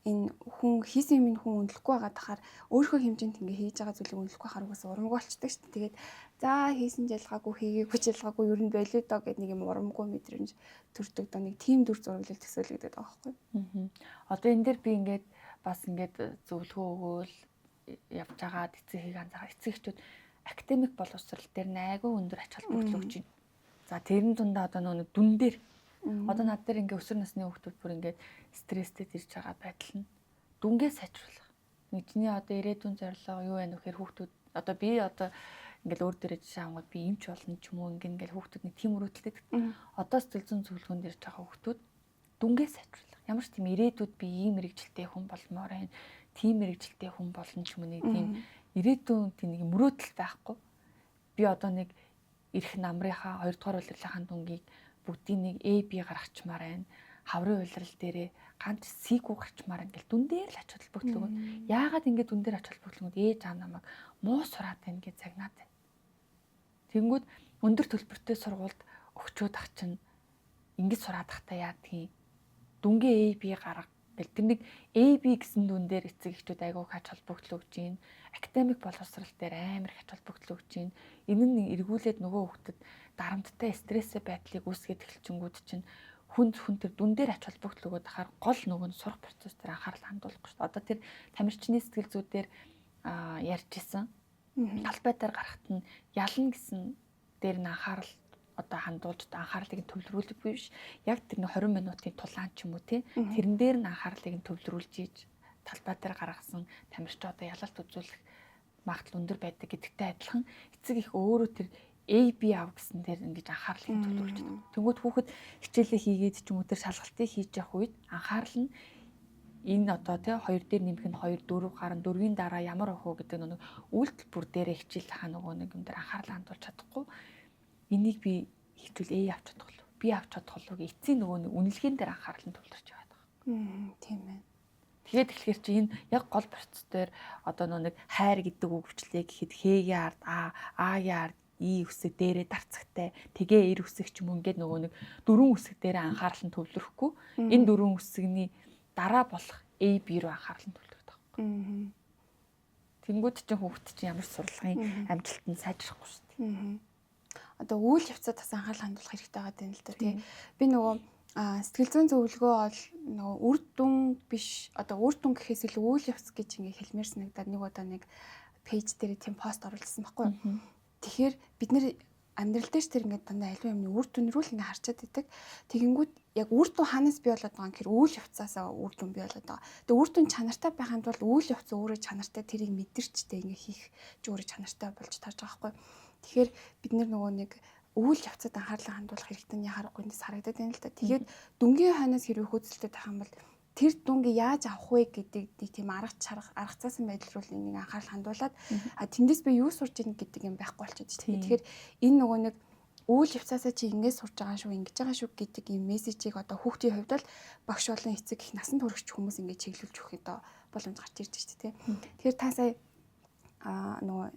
энэ хүн хийсэн юм хүн үнэлэхгүй байгаа тахаар өөрийнхөө хэмжээнд ингээ хийж байгаа зүйлийг үнэлэхгүй байхаар угсаа урамгүй болчдөг шүү дээ. Тэгээд за хийсэн ч ялгаагүй, хийгээгүй ч ялгаагүй ер нь болио доо гэд нэг юм урамгүй мэдрэмж төрдөг доо нэг тийм дүр зураглал төсөөлөгдөд байгаа байхгүй. Одоо энэ дээр би ингээд бас ингээд зөвлөгөө өгөөл явж байгаа эцэг эхийг анзаараа эцэг эхчүүд академик боловсрал дээр айгүй өндөр ач холбогдол өгч байна. За тэрэн дундаа одоо нөгөө дүн дээр одоо над дээр ингээ өсвөр насны хүүхдүүд бүр ингээд стресстэй ирж байгаа байдал нь дүнгээ сайжруулах. Нэг чиний одоо ирээдүйн зорилго юу байна вэ гэхээр хүүхдүүд одоо би одоо ингээл өөр дээрээ жишээ авангууд би эмч болно ч юм уу ингээл хүүхдүүд нэг тийм мөрөөдөлтэй. Одоо сэтгэл зүйн зөвлөгөөнд ирж байгаа хүүхдүүд дүнгээ сайжруулах. Ямар ч тийм ирээдүйд би ийм мэрэгжилтэй хүн болмоор байна. Тийм мэрэгжилтэй хүн болно ч юм уу нэг тийм ирээдүйн тийм нэг мөрөөдөл байхгүй. Би одоо нэг ирэх намрынхаа 2 дугаар улирлынхаа дүнгийг бүгдийг нэг A B гаргачмаар байна. Хаврын улирал дээрээ ганц C-гүй гарчмаар байна гэл дүн дээр л ач холбогдол өгнө. Яагаад ингэ дүн дээр ач холбогдол өгнө? Ээж аав намайг муу сураад байна гэж загнаад байна. Тэнгүүд өндөр төлбөртэй сургуульд өгчөөд ах чинь ингэж сураад ахта яадгийг дүнгээ A B гарга гэл тэр нэг A B гэсэн дүн дээр эцэг эхчүүд айгүй ач холбогдол өгч гин. Академик боловсрал дээр амар их ач холбогдол өгч гин. Энэ нь эргүүлээд нөгөө хүүхдэд дарамттай стресстэй байдлыг үүсгээд эхэлчингүүд чинь хүн зөвхөн тэр дүн дээр ач холбогдол өгөөд ахаар гол нөгөө нь сурах процесс дээр анхаарал хандуулахгүй шүү дээ. Одоо тэр тамирчны сэтгэл зүй дээр ярьж исэн. Талбай дээр гарахт нь ялна гэсэн дээр нь анхаарал одоо хандуулж анхаарлыг нь төвлөрүүлдэг биш. Яг тэр нэг 20 минутын тулаан ч юм уу тий. Тэрэн дээр нь анхаарлыг нь төвлөрүүлж ийж талбай дээр гаргасан тамирч одоо ялалт үзүүлэх магадлал өндөр байдаг гэдэгтэй адилхан эцэг их өөрөө тэр A B ав гэсэн дээр ингэж анхаарлыг төвлөрүүлж байгаа. Тэнгүүд хүүхэд хичээлээ хийгээд ч юм уу тэр шалгалтыг хийж явах үед анхаарал нь энэ одоо тий 2 дээр нэмэх нь 2 4 гарan 4-ийн дараа ямар ах вэ гэдэг нэг үйлдэл бүр дээрээ хичээл хаа нөгөө нэг юм дээр анхаарал хандуулж чадахгүй энийг би хийчихвэл A авч чадах болов B авч чадах болов гэх эцсийн нөгөө нэг үнэлгээнд дээр анхаарал нь төвлөрч яваад байгаа. Тийм ээ. Тэгээд тэгэхээр чи энэ яг гол процесс дээр одоо нөгөө нэг хайр гэдэг үг бичлээ гэхэд Х-ийн ард А, А-ийн ард И үсэг дээрээ дарцагтай тэгээ эр үсэг ч юм уу ингээд нөгөө нэг дөрвөн үсэг дээрээ анхаарал нь төвлөрөхгүй энэ дөрвөн үсгний дараа болох A B руу анхаарал нь төвлөрдөг байхгүй. Тэнгүүд чинь хүүхэд чинь ямар ч сурлагын амжилт нь сайжрахгүй шүү дээ. Одоо үйл явцад бас анхаарал хандуулах хэрэгтэй байгаа юм л да тий. Би нөгөө Сэтгэл зүйн зөвлөгөө бол нөгөө үр дүн биш, одоо үр дүн гэхээс илүү үйл явц гэж ингээ хэлмээр санагдаад нэг удаа нэг пэйж дээр тийм пост оруулсан байхгүй юу. Тэгэхээр бид нэр амьдрал дээр тэр ингээд дандаа аливаа юмны үр дүн рүү л ингээ харчаад идэг. Тэгэнгүүт яг үр дүн хаанаас бий болоод байгаа юм гэхээр үйл явцаасаа үр дүн бий болоод байгаа. Тэгээ үр дүн чанартай байхын тулд үйл явц өөрөө чанартай, тэрийг мэдэрчтэй ингээ хийх ч өөрөө чанартай болж тарж байгаа байхгүй. Тэгэхээр бид нөгөө нэг үйл явцад анхаарлаа хандуулах хэрэгтэй нь яхаарахгүй эндээс харагдаад байна л да. Тэгээд дүнгийн хойноос хэрвээ хөөцөлтөд байх юм бол тэр дүнгийг яаж авах вэ гэдэг нэг тийм арга чарга арга цаасан байдал руу нэг анхаарал хандуулад тэндээс би юу сурч ийн гэдэг юм байхгүй болчиход шүү дээ. Тэгэхээр энэ нөгөө нэг үйл явцаасаа чи ингэж сурж байгаа шүү, ингэж байгаа шүү гэдэг юм мессежийг одоо хүүхдийн хувьд бол багш болон эцэг их насанд хүрэгч хүмүүс ингэж чиглүүлж өгөх одоо боломж гарч ирж шүү дээ. Тэгэхээр та сая нөгөө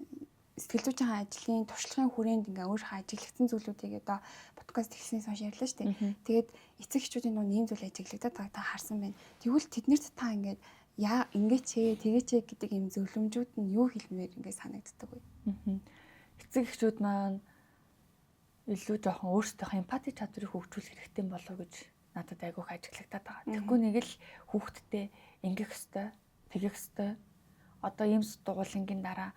сэтгэл зүйн ажлын туршлагын хүрээнд ингээ өөрийнхөө ажиглагдсан зүйлүүдийг одоо подкаст эхлснээс хойш ярьлаа шүү дээ. Тэгээд эцэг эхчүүдийн дунд ийм зүйл ажиглагдаад байгааг та харсан байна. Тэгвэл тэднэрт та ингээд яа ингээд ч тэгээч гэдэг ийм зөвлөмжүүд нь юу хэлмээр ингээ санагддаг вэ? Эцэг эхчүүд маань илүү жоохон өөрсдийнхөө эмпати чадварыг хөгжүүлэх хэрэгтэй болов гэж надад айгүйх ажиглагдаад байгаа. Тэгэхгүй нэг л хүүхдтэй ингэх ёстой, тэгэх ёстой. Одоо ийм дугуулангийн дараа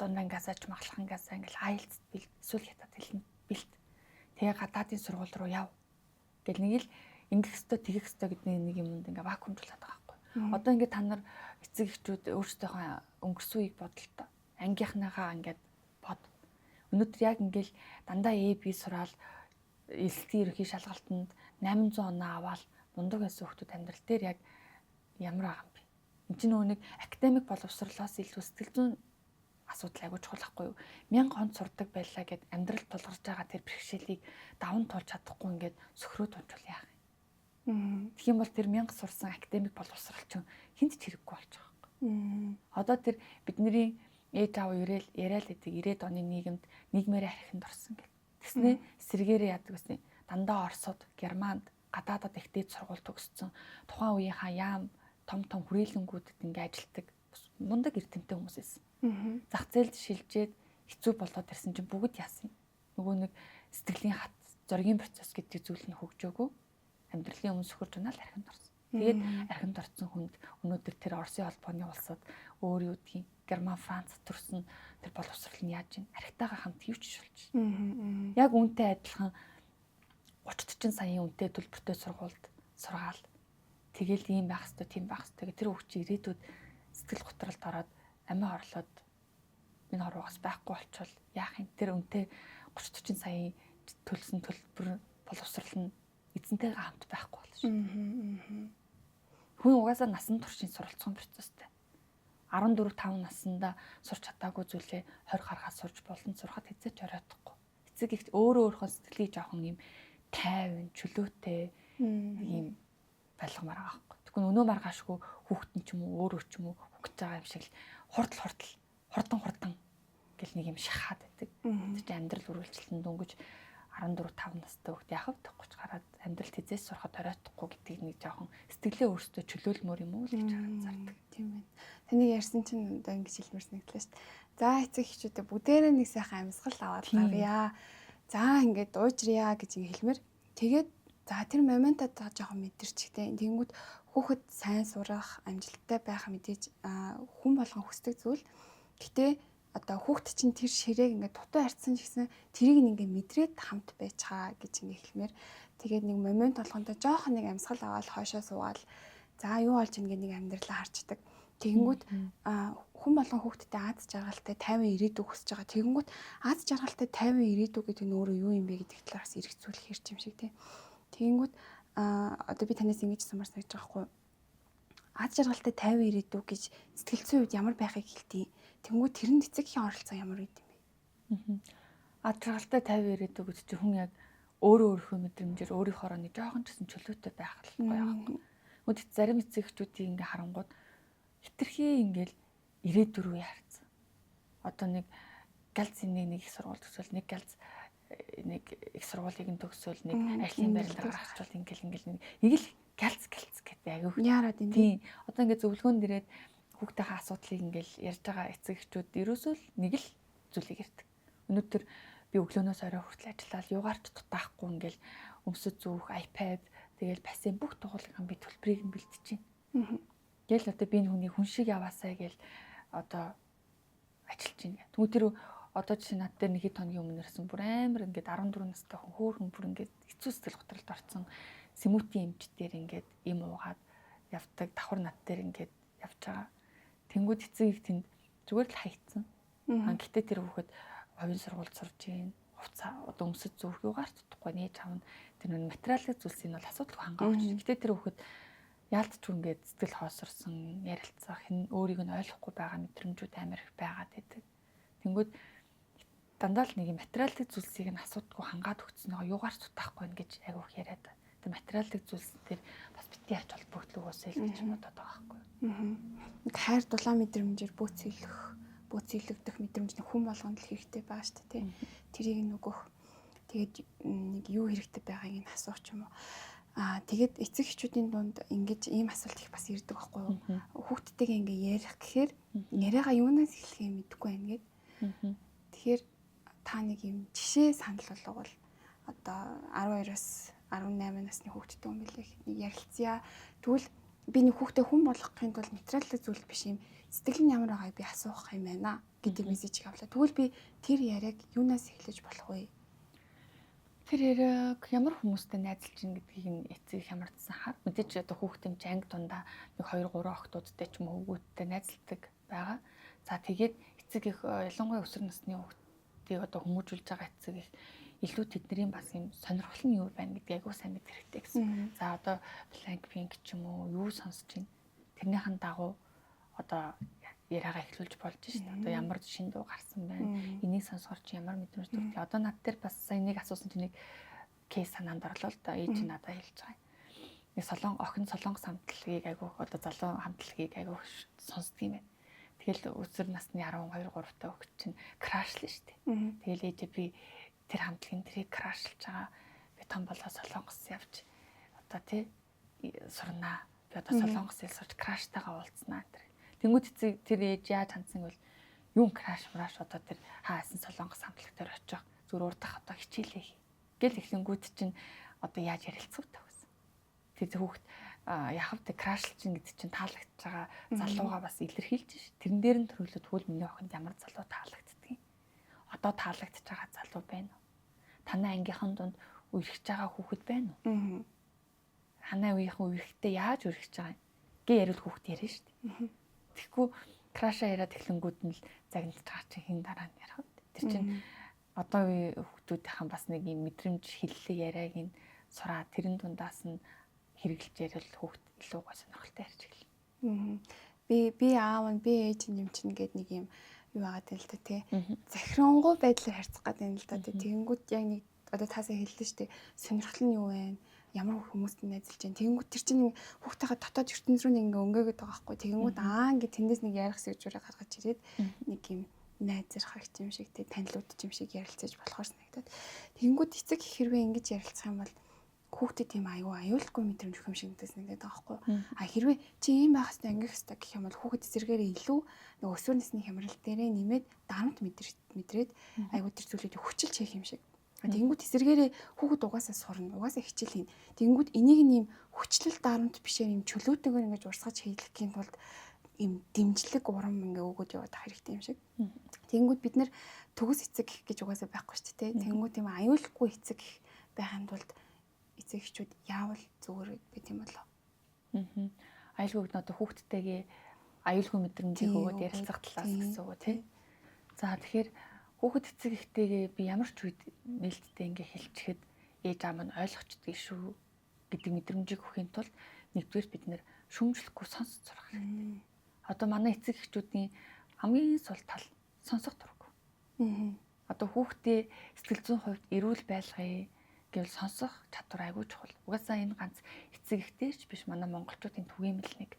дундангасаа ч маглахангаасаа ингээл IELTS бэлт, эсвэл хятад хэлэнд бэлт. Тэгээ гадаадын сургууль руу яв. Гэл нэг л ингэх ёстой, тэгэх ёстой гэдэг нэг юмд ингээ вакуумжуулаад байгаа байхгүй. Одоо ингээ та нар эцэг эхчүүд өөрсдийнхөө өнгөрсөн үеийг бодолтой. Ангийнхныхаа ингээд бод. Өнөөдөр яг ингээл дандаа A B сураал элслийн ерөнхий шалгалтанд 800 оноо аваад мундаг байсан хүмүүс амьдрал дээр яг ямар байгаа юм бэ? Энд чинь нөгөө нэг академик боловсрлоос илүү сэтгэл зүйн асуудал айгүй чухал байхгүй юу? 1000 хонц сурдаг байлаа гэд амьдрал тулгарч байгаа тэр бэрхшээлийг даван туулж чадахгүй ингээд сөхрөө тунчвал яах юм? Тэгэх юм бол тэр 1000 сурсан академик боловсрал чинь хинт ч хэрэггүй болж байгаа байхгүй. Одоо тэр бидний ээж аав ирээл яриа л гэдэг 90-ад оны нийгэмд нийгмээрээ архинд орсон гэл. Тэгснээ сэргээрээ яадаг гэсэн. Дандаа Оросод, Германд, гадаадад их дээд сургууль төгссөн. Тухайн үеийнхаа яам том том хүрээлэнгүүдэд ингээ ажилтдаг мундаг эрдэмтэн хүмүүс байсан. Зах зээлд шилжээд хэцүү болоод ирсэн чинь бүгд яасан. Нөгөө нэг сэтгэлийн хат зоригийн процесс гэдэг зүйл нь хөгжөөгөө амьдралын өмнө сөхөрж унаал архинд орсон. Тэгээд архинд орсон хүнд өнөөдөр тэр Оросын холбооны улсад өөр юу гэдгийг Герман, Франц төрсөн тэр боловсрол нь яаж юм архитайгаа хамт юу ч шулж. Яг үүнтэй адилхан 30 40 саяын үнэтэй төлбөртэй сургуульд сургаал. Тэгэл ийм байх хэвээр, тийм байх хэвээр. Тэр хүүхд чи ирээдүйд сэтгэл готролд ороод амиа орлоод энэ хорвоогоос байхгүй болчвол яах юм? Тэр үнэтэй 30 40 саяын төлсөн төлбөр боловсрол нь эзэнтэйгээ хамт байхгүй болно шүү. Хүн угаасаа насан туршийн суралцсан процесстэй. 14 5 наснда сурч чадаагүй зүйлээ 20 гаргаад сурч болно. Сурахад хэзээ ч оройтхгүй. Эцэг их өөрөө өөрийнхөө сэтгэлийг жоохон юм тайван, чөлөөтэй юм байлгамаар байгаа байхгүй. Тэгвэл өнөө маргаашгүй хүүхэд нь ч юм уу өөрөө ч юм уу хөгж байгаа юм шиг л хурдл хурдл хурдан хурдан гэл нэг юм шахаад байдаг. Тэр чинь амьдрал үргэлжилсэн дөнгөж 14 5 настай хүүхэд яхав 30 гараад амьдрал тэзээс сурахад оройтхгүй гэдгийг нэг жоохон сэтгэлээ өөрсдөө чөлөөлмөр юм уу л гэж анзаардаг. Тийм байна. Таныг ярьсан чинь одоо ингэж хэлмээр санагдлаа шүү дээ. За эцэг эхчүүдээ бүгдээрээ нэг сайхан амьсгал аваад гарья. За ингээд уужрия гэж ингэ хэлмээр. Тэгээд за тэр моментод жоохон мэдэрчтэй. Тэнгүүд хүүхэд сайн сурах, амжилттай байх мэдээж хүн болгон хүсдэг зүйл. Гэтэ одоо хүүхэд чинь тэр ширээг ингээд дутуу арчсан ч гэсэн тэрийг ингээд мэдрээд хамт байж хаа гэж ингээд хэлмээр. Тэгээд нэг момент болгондоо жоохон нэг амьсгал аваад хойшоо суугаад за юу болж ингээд нэг амьдралаа харчдаг. Тэгэнгүүт хүн болгон хүүхдтэй аз жаргалтай 50 ирээдүй хүсэж байгаа. Тэгэнгүүт аз жаргалтай 50 ирээдүй гэдэг нь өөрөө юу юм бэ гэдэг талаар бас эргцүүлэх хэрч юм шиг тий. Тэгэнгүүт одоо би танаас ингэж сумаар санагдаж байгаа хгүй. Аз жаргалтай 50 ирээдүй гэж сэтгэл зүйн үед ямар байхыг хэлтий. Тэнгүү тэрэнд эцэг эхийн оролцоо ямар байд юм бэ? Аз жаргалтай 50 ирээдүй гэж чи хүн яг өөрөө өөрийнхөө мэдрэмжээр өөрийнхоороо нэг жоохон ч гэсэн чөлөөтэй байх л гоё байхгүй. Тэгвэл зарим эцэг эхчүүдийг ингээ харангууд хитрхи ингээл ирээдүй рүү яарсан. Одоо нэг галзын нэг их сургууль төгсөөл, нэг галз нэг их сургуулийг нь төгсөөл, нэг ажлын байрлал гаргачвал ингээл ингээл нэг л галз галз гэдэг айгүй. Яарад энэ. Тийм. Одоо ингээ зөвлөгөөн дээрээд хүүхдийнхээ асуудлыг ингээл ярьж байгаа эцэг эхчүүд ерөөсөө л нэг л зүйлийг ярьдаг. Өнөөдөр би өглөөнөөс орой хүртэл ажиллаад юугаар ч дутаахгүй ингээл өмсөж зүүх iPad Тэгэл бассейн бүх тугуулгын би төлбөрийг нь бэлтэж байна. Тэгэл одоо би энэ хүний хүн шиг яваасай гэл одоо ажиллаж байна. Тэгвэл тэр одоо жишээ над дээр нэг хэд хоногийн өмнө ирсэн бүр амар ингээд 14 настай хүн хөөхөн бүр ингээд хэцүү сэтгэл готролд орсон сэмүүтийн эмч дээр ингээд им уугаад явдаг, давхар над дээр ингээд явж байгаа. Тэнгүүд эцэг их тэнд зүгээр л хаягдсан. Аа гэтээ тэр хүүхэд хувийн сургуульд сурж гин, хувцас одоо өмсөж зүүх юугаар ч утгагүй нээж авна. Тэр нэг материалын зүйлсийг бол асуудалгүй хангаа өгч. Гэтээ тэр хүүхэд яалтч ингээд сэтгэл хоосорсон, ярилцах, хэн өөрийг нь ойлгохгүй байгаа мэдрэмжүүд амар их байгаад байдаг. Тэнгүүд дандаа л нэг юм материалын зүйлсийг нь асуудгүй хангаад өгсөн байгаа юугаар ч утаахгүй нэ гэж айгүйх яриад. Тэр материалын зүйлс дээр бас битгий ач холбогдол өгөөсэй л гэж бодоод байгаа байхгүй юу. Нэг хайр дулаан мэдрэмжээр бөөцөлөгдөх мэдрэмж нэг хүн болгонд л хэрэгтэй байгаа шүү дээ, тий. Тэрийг нь өгөх. Тэгээд нэг юу хэрэгтэй байгааг нь асуух ч юм уу. Аа тэгээд эцэг эхчүүдийн дунд ингэж ийм асуулт их бас ирдэг байхгүй юу? Хүүхдтэйгээ ингээ ярих гэхээр яриагаа юунаас эхлэхээ мэдэхгүй байна гэд. Тэгэхээр та нэг юм жишээ санал болгоул одоо 12-оос 18 насны хүүхдтэй юм билээ нэг ярилцъя. Тэгвэл би нэг хүүхдээ хүн болгохын тулд материалын зүйл биш юм сэтгэл нь ямар байгааг би асуух юм байна гэдэг мессежийг авлаа. Тэгвэл би тэр яриаг юунаас эхлэж болох вэ? Тэр яриаг ямар хүмүүстэй найзалж ийн гэдгийг нь эцэг хямардсан хаар. Мэдээж одоо хүүхдийн анги дундаа нэг 2 3 охтуудтай ч юм уу хүүгүүдтэй найзалдаг байгаа. За тэгээд эцэг их ялангуяа өсвөр насны хүүхдийг одоо хүмүүжүүлж байгаа эцэг их илүү тэдний бас юм сонирхол нь юу байна гэдгийг айгүй сайн мэдэх хэрэгтэй гэсэн. За одоо Blackpink ч юм уу юу сонсож байна. Тэрнийхэн дагуу одоо яриагаа эхлүүлж болж шин. Одоо ямар шин дуу гарсан байна. Энийг сонсохоор чи ямар мэдрэмж төрдөг. Одоо над дээр бас сая нэг асуусан чинь нэг кейс санаанд орлоо л да. Ээж надад хэлж байгаа юм. Нэг солон охин солонгос хамтлагийг айгүй одоо залуу хамтлагийг айгүй сонсдог юм байна. Тэгэл өсвөр насны 12 3 та охин чинь крашлаа шүү дээ. Тэгэл ээжээ би тэр хамтлагийн тэрийг крашлж байгаа. Би том болоо солонгос явж одоо тий сурнаа. Би одоо солонгос хэл сурч краштайгаа уулзнаа энэ. Тэнгүүд эцэг тэр ээж яаж хандсан гэвэл юун краш мраш одоо тэр хаасан солонгос хамтлаг дээр очих зүгээр урдах одоо хичээлээ хий. Гэл эхлэнгүүд чинь одоо яаж ярилцах вэ гэсэн. Тэр хүүхд яхав тэ крашлж чинь гэдэг чинь таалагдж байгаа залуугаа бас илэрхийлж ш. Тэрэн дээр нь төрөлөд тэгвэл миний охинд ямар залуу таалагддгийг. Одоо таалагдж байгаа залуу байна уу? Танай ангийнхан дунд үерхэж байгаа хүүхэд байна уу? Танай үеийнхэн үерхтээ яаж үерхэж байгаа юм? Гэ яриул хүүхэд яриа шүү дээ. Тэгэхгүй краша яриад эхлэнгүүд нь л загнаж байгаа чинь хин дараа нь ярих вэ? Тэр чинь одоо үе хүүхдүүдийнхэн бас нэг юм мэдрэмж хэллэг яриаг нь сураа тэрэн дундаас нь хэрэгжилж яриул хүүхд илүү гой сонирхолтой ярьж эхэлнэ. Би аав нь би ээж нь юм чинь гээд нэг юм юу байгаа юм л да тий. Захирангуй байдлаар харьцах гэдэг юм л да тий. Тэгэнгүүт яг нэг одоо таасаа хэллээ шүү дээ. Сонирхол нь юу вэ? Ямар хүмүүст найзалж байна. Тэгэнгүүт тэр чинь хүүхдийнхаа дотоод ертөнц рүү нэг ингээ өнгөөгээд байгаа байхгүй. Тэгэнгүүт аа ингээ тэндээс нэг ярих сэжүүрээ гаргаж ирээд нэг юм найзархагч юм шиг тий танилуд юм шиг ярилцаж болохоор санагдаад. Тэгэнгүүт эцэг их хэрвээ ингэж ярилцах юм бол хүүхдэд тийм аюу аюулгүй мэдрэмж өгөх юм шиг санагдаад байгаа байхгүй. А хэрвээ чи ийм байх хэвээр ингэх хэвээр гэх юм бол хүүхэд эсэргээрээ илүү нөгөө өсвөр насны хямрал дээрээ нэмээд дарамт мэдрээд аюу тэр зүйлүүдийг хүчилж хийх юм шиг. Тэгэнгүүт эсэргээрээ хүүхэд угаасаа сурна, угаасаа хичээл хийнэ. Тэгэнгүүт энийг нь ийм хүчлэл дарамт бишээр ийм чөлөөтэйгээр ингэж урсгаж хийлгэхийн тулд ийм дэмжлэг урам ингээ өгөөд яваад хэрэгтэй юм шиг. Тэгэнгүүт бид нэр төгс эцэг гэж угаасаа байхгүй шүү дээ. Тэгэнгүүт ийм аюулгүй эцэг байхын тулд эцэг эхчүүд яавал зүгээр байт юм болоо. Аюулгүй гэдэг нь одоо хүүхдтэйгээ аюулгүй мэдрэмжийг өгөөд ярилцах талаас гэсэн үг тий. За тэгэхээр хүүхэд эцэг эхтэйгээ би ямар ч үед нээлттэй ингээ хэлчихэд ээж аав нь ойлгочдөг шүү гэдэг мэдрэмжийг өгөхийн тулд нэгдүгээр бид нэр шүүмжлэхгүй сонсож сурах хэрэгтэй. Одоо манай эцэг эхчүүдийн хамгийн сул тал сонсох дурггүй. Одоо хүүхдээ сэтгэл зүйн хувьд эрүүл байлгая гэвэл сонсох чадвар айгүй чухал. Угаасаа энэ ганц эцэг эхтэй ч биш манай монголчуудын түгээмэл нэг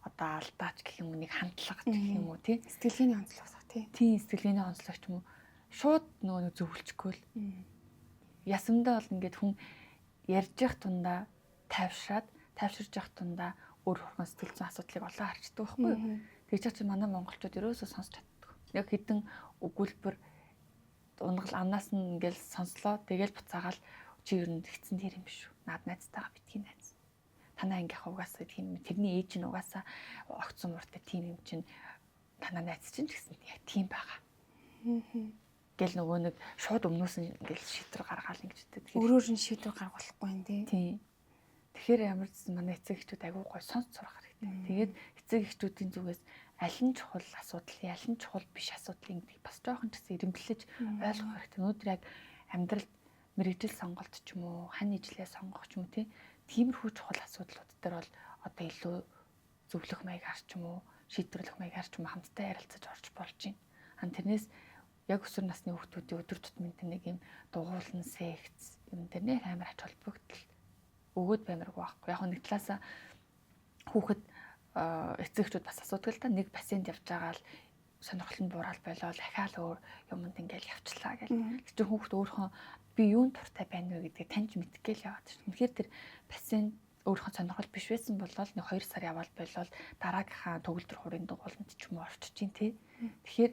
одоо алдаач гэх юм уу нэг хандлага гэх юм уу тий. Сэтгэлгээний онцлог тий. Тийм сэтгэлгээний онцлог ч юм уу шууд нөгөө нэг зөвлөчихгүй л. Ясамдаа бол ингээд хүн ярьж явах тундаа тайвшраад тайвширж явах тундаа өөр хөрхөн сэтгэл зүйн асуудлыг олон харчдаг байхгүй юу. Тэгж чинь манай монголчууд ерөөсөө сонсч чаддаг. Яг хідэн өгүүлбэр унгал амнаас нь ингээл сонслоо тэгэл буцаагаал Чи ер нь тэгсэн тэр юм биш үү? Наад найзтайгаа битгий найз. Танай ангийнх угаасаа тийм, тэрний ээж нь угаасаа огцон мууртай тийм юм чинь танай найз чинь ч гэсэн яг тийм байгаа. Гэл нөгөө нэг шууд өмнөөс нь ингээл шийдвэр гаргаал ингэж өгдөг. Тэгэхээр өөрөөр нь шийдвэр гаргахгүй юм тий. Тийм. Тэгэхээр ямар ч гэсэн манай эцэг эхчүүд айгүй гой сонс сурах хэрэгтэй. Тэгээд эцэг эхчүүдийн зүгээс аль нь чухал асуудал, аль нь чухал биш асуудал гэдгийг бас жоохон ч гэсэн эрэмблэж ойлгох хэрэгтэй. Өнөөдөр яг амьдралд мэргэжил сонголт ч юм уу, хань ижлээ сонгох ч юм уу тий. Тиймэрхүү чухал асуудлууд дээр бол одоо илүү зөвлөх маягаар ч юм уу, шийдвэрлэх маягаар ч юм уу хамтдаа ярилцаж орж болж байна. Ан тэрнээс яг өсвөр насны хүүхдүүдийн өдөр тутмын нэг юм дугуулн секц юм дээр нэх амар ач холбогдол өгөөд баймаргүй байхгүй. Яг нэг талаасаа хүүхэд эцэг эхчүүд бас асуудаг л та, нэг бассейнд явж байгаа л сонирхол нь буурал болоод ахаал өөр юмд ингээл явчлаа гэл. Тэр чинь хүүхэд өөрхөн би юунд дуртай байна вэ гэдгийг таньж мэдгээл яваад шүү. Үнэхээр тэр бассейн өөрийнхөө сонирхол биш байсан бол нэг 2 сар яваал болоод дараагийнхаа төгөлдөр хуурын дугууланд ч юм уу орчиж чинь тий. Тэгэхээр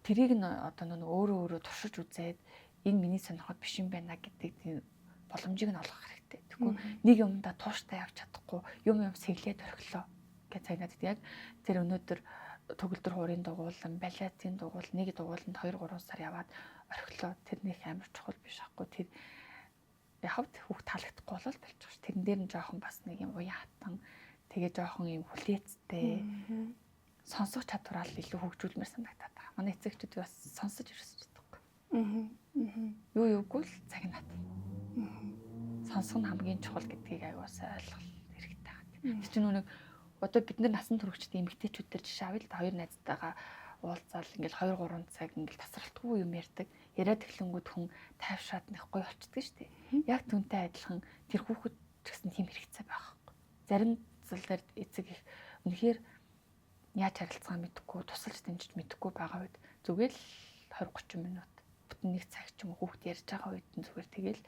тэрийг нь одоо нэг өөрөө өөрөө туршиж үзээд энэ миний сонирхол биш юм байна гэдэг тийм боломжийг нь олгох хэрэгтэй. Тэгэхгүй нэг юмдаа тууштай явж чадахгүй юм сэглээд орхилоо гэж цагнаад яг тэр өнөөдөр төгөлдөр хуурын дугуулan, балиатын дугуул, нэг дугууланд 2-3 сар яваад орхилоо. Тэр нэг амар чухал биш аахгүй. Тэр яг хүүхд таалагдахгүй болол болчих ш. Тэрэн дээр нь жоохон бас нэг юм уян хатан тэгээ жоохон юм хүлээцтэй сонсох чадвараа л илүү хөгжүүлмээр санагдаад байгаа. Манай эцэгчүүд бас сонсож ирсэн чадахгүй. Юу юугүй л цагнаад. Сонсох нь хамгийн чухал гэдгийг аягуусаа ойлгох хэрэгтэй байна. Тэр чинь нэг одоо бид нар насан туршид эмэгтэйчүүд төр жишээ авъя л да, хоёр найзтайгаа уулзаал ингээл 2-3 цаг ингээл тасралтгүй юм ярьдаг. Яриад эхлэнгүүд хүн тайвшраад нэг гоё болчдөг шүү дээ. Яг түнтэй адилхан тэр хүүхэд ч гэсэн тийм хэрэгцээ байх байхгүй. Зарим зал дээр эцэг их үнэхээр яаж харилцгаа мэдэхгүй, тусалж дэмжиж мэдэхгүй байгаа үед зүгээр л 20-30 минут бүтэн нэг цаг ч юм уу хүүхэд ярьж байгаа үед нь зүгээр тэгэл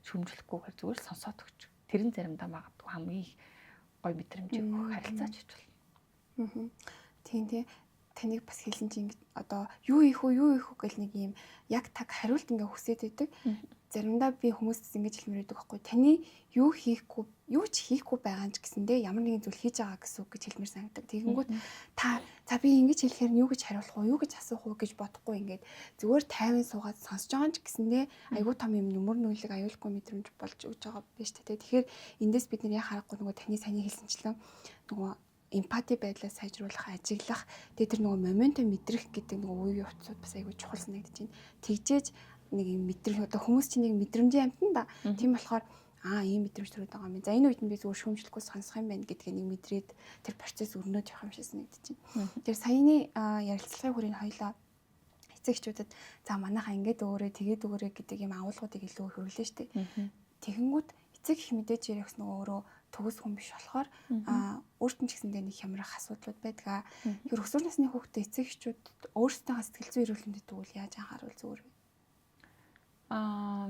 шүмжлэхгүйгээр зүгээр л сонсоод өгч. Тэр нь заримдаа магадгүй хамгийн их гоё мэдрэмжийг өгөх харилцаач хийж болно. Тийм тий. Таныг бас хэлсэн чинь одоо юу хийх үү, юу хийх үү гэл нэг юм яг таг хариулт ингээ хүсээд байдаг. Заримдаа би хүмүүст ингэж хэлмээр байдаг байхгүй. Таны юу хийхгүй, юу ч хийхгүй байгаа юм ч гэсэндээ ямар нэгэн зүйл хийж байгаа гэсэн үг гэж хэлмээр санагдаг. Тэгэнгүүт та за би ингэж хэлэхээр нь юу гэж хариулах уу, юу гэж асуух уу гэж бодохгүй ингээд зүгээр тайван суугаад сонсож байгаа юм ч гэсэндээ айгүй том юм нүмер нүглэг аюулгүй мэдрэмж болж өгч байгаа биш үү. Тэгэхээр эндээс бид нэр яа харахгүй нөгөө таны саяны хэлсэнчлэн нөгөө эмпати байдлаа сайжруулах, ажиглах, тэгээ тэр нөгөө моментум мэдрэх гэдэг нөгөө үе явцууд бас айгүй чухал санагдаж байна. Тэгжээж нэг юм мэдрэх одоо хүмүүс чинь нэг мэдрэмжийн амьтан да. Тийм болохоор ийм мэдрэмж төрөөд байгаа юм. За энэ үед нь би зүгээр шүүмжлэхгүй сонсох юм байна гэдгээ нэг мэдрээд тэр процесс өрнөд явах юм шиг санагдаж байна. Тэр саяны ярилцлагын хүрээнд хоёлаа эцэг эхчүүдэд за манайхаа ингээд өгөөрэй, тэгээд өгөөрэй гэдэг юм агуулгуудыг илүү хэрэглэв штэ. Тэгэнгүүт эцэг их мэдээж ярих нөгөө өөрөө төгс хүн биш болохоор өөрт нь ч гэсэндээ нэг хямрах асуудлууд байдаг. Тэгэхээр өсвөр насны хүүхдээ эцэг эхчүүд өөрсдийнхөө сэтгэл зүйн эрүүл мэндэд тэгвэл яаж анхаарал зүгээр вэ?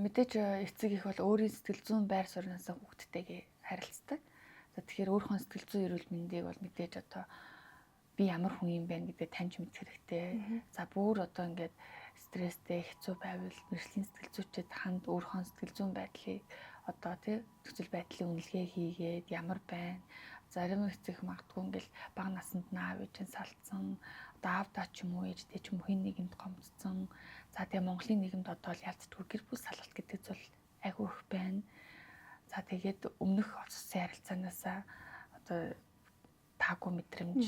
Мэдээж эцэг их бол өөрийн сэтгэл зүйн байр сууриас хүүхдтэйгээ харилцдаг. За тэгэхээр өөрийнхөө сэтгэл зүйн эрүүл мэндийг бол мэдээж одоо би ямар хүн юм бэ гэдгээ таньж мэдэх хэрэгтэй. За бүр одоо ингээд стресстэй хэцүү байвал мэргэжлийн сэтгэл зүйчэд ханд өөрийнхөө сэтгэл зүйн байдлыг одоо тий нөхцөл байдлын үнэлгээ хийгээд ямар байна. Зарим эцэг магадгүй ингээл бага наснд нь аав ээж нь салцсан, одоо аавдаа ч юм уу ээжтэй ч юм уу хэн нэгэнд гомдсон. За тэгээ Монголын нийгэмд одоо л ялцчгүй гэр бүл салалт гэдэг зүйл айгүй их байна. За тэгээд өмнөх оцсон харилцаанаасаа одоо таагүй мэдрэмж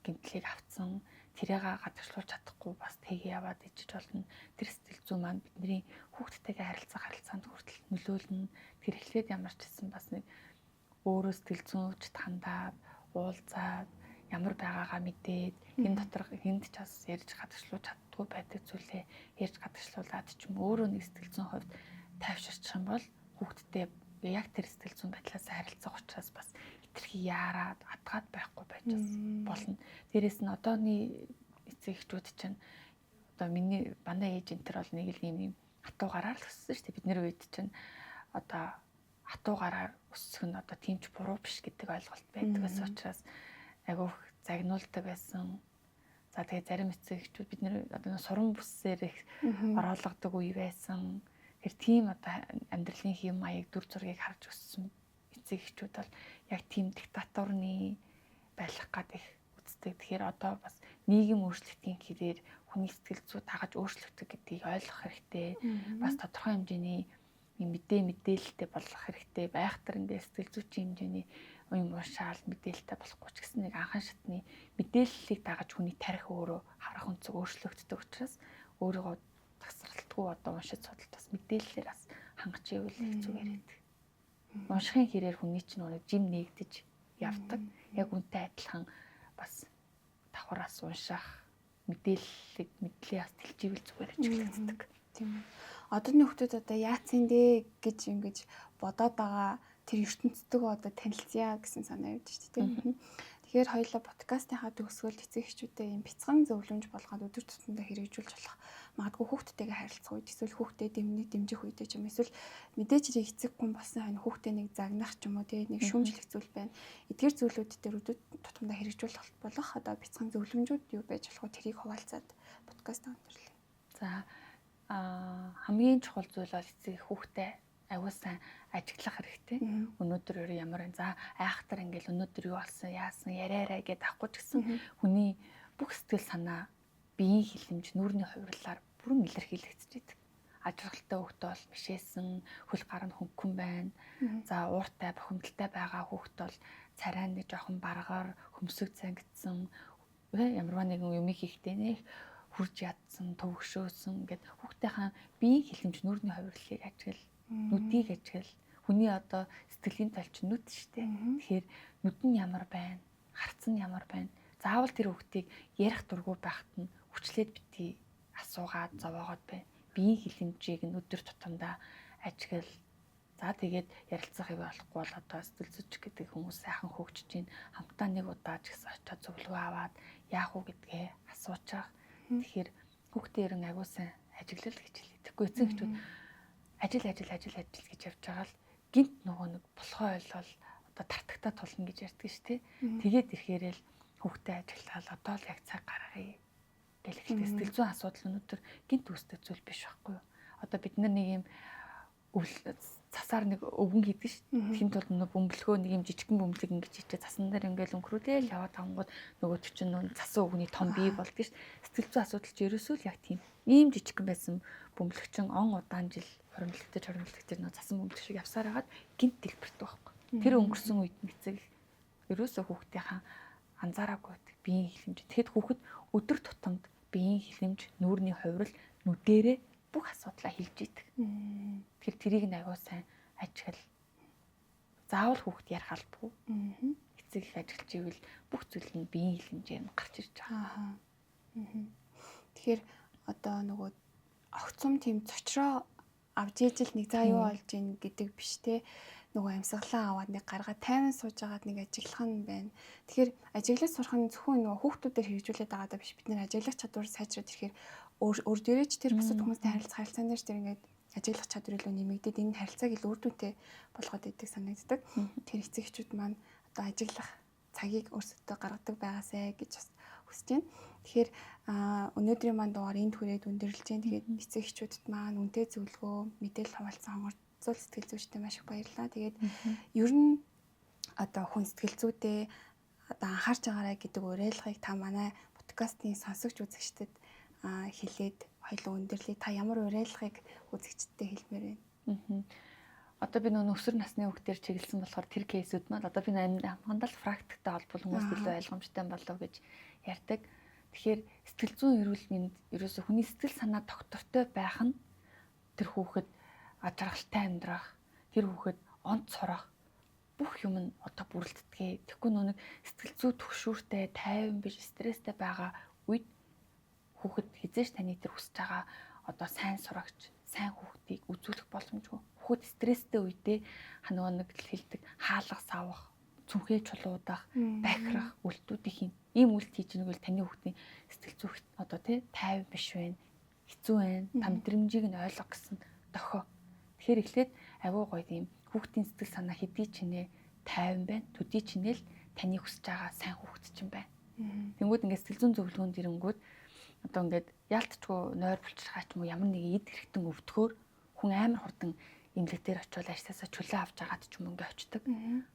гэмтлийг авцсан, тэрийг гадагшлуулж чадахгүй бас тэгээ яваад ичиж болно. Тэр сэтгэл зүй маань бидний хүүхдтэйгээ харилцах харилцаанд хүртэл нөлөөлнө. Тэр эхлээд ямар ч гэсэн бас нэг өөрөө сэтгэл зүйчд хандаад, уулзаад ямар байгаагаа мэдээд энэ дотор хүнд ч бас ярьж гадагшлуулж чаддгүй байдаг зүйлээ ярьж гадагшлуулад ч юм өөрөө нэг сэтгэл зүйн хувьд тайвширчих юм бол хүүхдтэй яг тэр сэтгэл зүйн байдлаас харилцах учраас бас хэтэрхий яарад адгаад байхгүй байж бас болно. Дээрээс нь одооны эцэг эхчүүд чинь одоо миний манай ээж энэ төр бол нэг л юм хатуугараар л өссөн шүү дээ. Бидний үед чинь одоо хатуугараар өсөх нь одоо тийм ч буруу биш гэдэг ойлголт байдаг байсан учраас айгүйх загнуулдаг байсан. За тэгээ зарим эцэг эхчүүд бид нэр одоо суран бүсээр их ороологдог үе байсан. Тэр тийм одоо амьдралын хэм маяг, дүр зургийг харж өссөн эцэг эхчүүд бол яг тийм диктаторны байх гад их үздэг. Тэгэхээр одоо бас нийгэм өөрчлөлтийн хэрээр хүний сэтгэл зүй дагаж өөрчлөгдөх гэдгийг ойлгох хэрэгтэй. Бас тодорхой хэмжээний мэдээлэлтэй болох хэрэгтэй. Байхтар ингээд сэтгэл зүйчийн хэмжээний юм уушаал мэдээлэлтэй болохгүй ч гэсэн нэг анхан шатны мэдээллийг дагаж хүний тарих өөрөө харах өнцөг өөрчлөгддөг учраас өөрийгөө тасралтгүй одоо уншиж судалт бас мэдээллээр бас хангаж ивэл их зүгээр байдаг. Уншихын хэрээр хүний чинь нөгөө жим нээгдэж явдаг. Яг үнтэй адилхан бас давхараас унших мэдээллийг мэдлээ бас тэлживэл зүгээр ажиглагддаг. Тийм ээ. Одооны хүмүүс одоо яатсан дээ гэж ингэж бодоод байгаа тэр ертөнцтэйгөө одоо танилцъя гэсэн санаа явж шүү дээ. Тэгэхээр хоёулаа подкастынхаа төгсгөлд эцэг эхчүүдээ ийм бяцхан зөвлөмж болгоод өдөр тутамдаа хэрэгжүүлж болох магадгүй хүүхдтэйгээ харилцах үед эсвэл хүүхдээ дэмжих үедээ ч юм эсвэл мэдээж хэрэг эцэг хүн болсон хойно хүүхдээ нэг загнах ч юм уу тэгээ нэг шүүмжлэх зүйл байна. Эдгээр зүйлүүд дээр өдөр тутамдаа хэрэгжүүлэх болох одоо бяцхан зөвлөмжүүд юу байж болох вэ? Тэрийг хуваалцаад подкаст өндөрлөе. За хамгийн чухал зүйл бол эцэг хүүхдээ аюул сайн ажиглах хэрэгтэй. Өнөөдөр өөрөө ямар вэ? За айхтар ингээл өнөөдөр юу болсон, яасан, яриарай гэдээ авахгүй ч гэсэн хүний бүх сэтгэл санаа, биеийн хилэмж, нүүрний хувирлаар бүрэн илэрхийлэгдэж идэг. Аж аргалтай хүүхдээ бол мишээсэн, хөл гар нь хөнгөн байна. За ууртай, бухимдалтай байгаа хүүхд бол царай нь жоохон баргаар, хөмсөг цангидсан, ямарваа нэгэн юм хийхдээ нэх хурж ядсан, төвөгшөөсөн гэд хүүхдийнхаа биеийн хилэмж, нүүрний хувирлыг ажигл, нүдийг ажигл. Хүний одоо сэтгэлийн толч нүд шүү дээ. Тэгэхээр нүд нь ямар байна, харц нь ямар байна. Заавал тэр хүүхдийг ярих дургүй байхад нь хүчлээд битгий асуугаад зовоогоод бай. Биеийн хилэмжийг нь өдөр тутамдаа ажигл. За тэгээд ярилцах юм болохгүй бол одоо сэтгэл зүйч гэдэг хүмүүс сайхан хөгжиж чинь хамтаа нэг удаа ч гэсэн очиод зөвлөгөө аваад яах уу гэдгээ асуучих. Тэгэхээр хүүхдээ ерөн агуу сайн ажиглал гэж хэлээ. Тэгэхгүй эцэг эхчүүд ажил ажил ажил ажил гэж явж байгаа л гинт нөгөө нэг болохоо ойлол одоо тартагтаа тулна гэж ярьдаг ш тэ. Тэгээд ирэхээрэл хүүхдээ ажиглал одоо л яг цаг гаргая гэл эхэлдэг. Сэтгэл зүйн асуудал өнөөдөр гинт үүсдэг зүйл биш байхгүй юу? Одоо бид нар нэг юм цасаар нэг өвгөн хийдэг ш. Тэхийн тулд нөгөө бөмбөлгөө нэг юм жижигхэн бөмбөлөг ингэж хийчээ цасан дээр ингээл өнгөрүүлээл яваад ангууд нөгөө чинь нөгөө цасан өвгөний том бий болдог ш. Сэтгэл зүйн асуудал чи ерөөсөө л яг тийм ийм жижигхэн байсан бөмбөлөгчин он удаан жил хуримтлагдаж нөгөө цасан бөмбөлөг шиг явсаар хагаад гинт дэлбэрдэг байхгүй. Тэр өнгөрсөн үед нь эцэг ерөөсөө хүүхдийнхаа анзаараагүй байдаг биеийн хилэмж. Тэгэхэд хүүхэд өдөр тутамд биеийн хилэмж, нүүрний хувирал, нүдэрээ бүх асуудлаа хилж идэг. Тэгэхээр тэрийг нь аягүй сайн ажигл. Заавал хүүхэд ярих албагүй. Эцэг их ажиглаж ивэл бүх зүйл нь биеийн хилэмжээр нь гарч ирж байгаа. Тэгэхээр одоо нөгөө огцом тийм цочроо авч ижил нэг за юу болж ийн гэдэг биш те. Нөгөө амьсгалаа аваад нэг гаргаа тайван сууж агаад нэг ажиглах нь байна. Тэгэхээр ажиглаж сурах нь зөвхөн нөгөө хүүхдүүдээр хэрэгжүүлээд байгаа даа биш. Бид нэр ажиглах чадвар сайжраад ирэхээр өөр дээрээ ч тэр бусад хүмүүстэй харилцах харилцаан дээр ч тэр ингээд ажиглах чадвар илүү нэмэгдээд энэ харилцааг илүү үр дүнтэй болгоод идэг санагддаг. Тэр эцэг эхчүүд маань одоо ажиглах цагийг өөрсөдөө гаргадаг байгаасай гэж бас хүсэж байна. Тэгэхээр өнөөдрийн маань дугаар энд хүрээд өндөрлөж байна. Тэгээд эцэг эхчүүдэд маань үнэтэй зөвлөгөө, мэдээлэл хуваалцсан хонгорцол сэтгэл зүйчтэй маш их баярлалаа. Тэгээд ер нь одоо хүн сэтгэл зүйдээ одоо анхаарч байгаарай гэдэг уриалгыг та манай подкастын сонсогч үзэгчдэд хэлээд хоёулаа өндөрлөе. Та ямар уриалгыг үзэгчдэд хэлмээр байна? Одоо би нөгөө өсвөр насны хүүхдээр чиглэсэн болохоор тэр кейсүүд маань одоо би хамгаалал практиктай холбол хүмүүст илүү ойлгомжтой болов гэж ярьдаг. Тэгэхээр сэтгэл зүйн эрүүл мэнд ерөөсө хүний сэтгэл санаа тогтвортой байх нь тэр хүүхэд аж аргалтай амьдрах, тэр хүүхэд онц сурах бүх юм нь одоо бүрэлддэг. Тэгэхгүй нөгөө нэг сэтгэл зүй түгшүүртэй, тайван биш, стресстэй байгаа үед хүүхэд хизээш таны тэр хүсэж байгаа одоо сайн сурагч, сайн хүүхдийг үзүүлэх боломжгүй. Хүүхэд стресстэй үедээ нөгөө нэг хэлдэг хаалга савах, цүнхээ чулуудах, бахирах үйлдэлүүдийг хийн. Ийм үйлдэл хийж байгааг бол таны хүүхдийн сэтгэл зүйн одоо тий тайван биш байна, хэцүү байна, та мэдрэмжийг нь ойлго гэсэн дохио. Тэгэхээр эхлээд агуу гоё тийм хүүхдийн сэтгэл санаа хэдий ч нэ тайван байна, төдий ч нэ л таны хүсэж байгаа сайн хүүхд чинь байна. Тэнгүүд ингээд сэтгэл зүйн зөвлөгөөнд ирэнгүүд одоо ингээд яалтчгүй нойр булчирхай ч юм уу ямар нэгэн эд хэрэгтэн өвдөхөөр Хүн амар хурдан эмнэлэг дээр очиод ажилласаа чөлөө авч агаад ч юм ингээ очдог.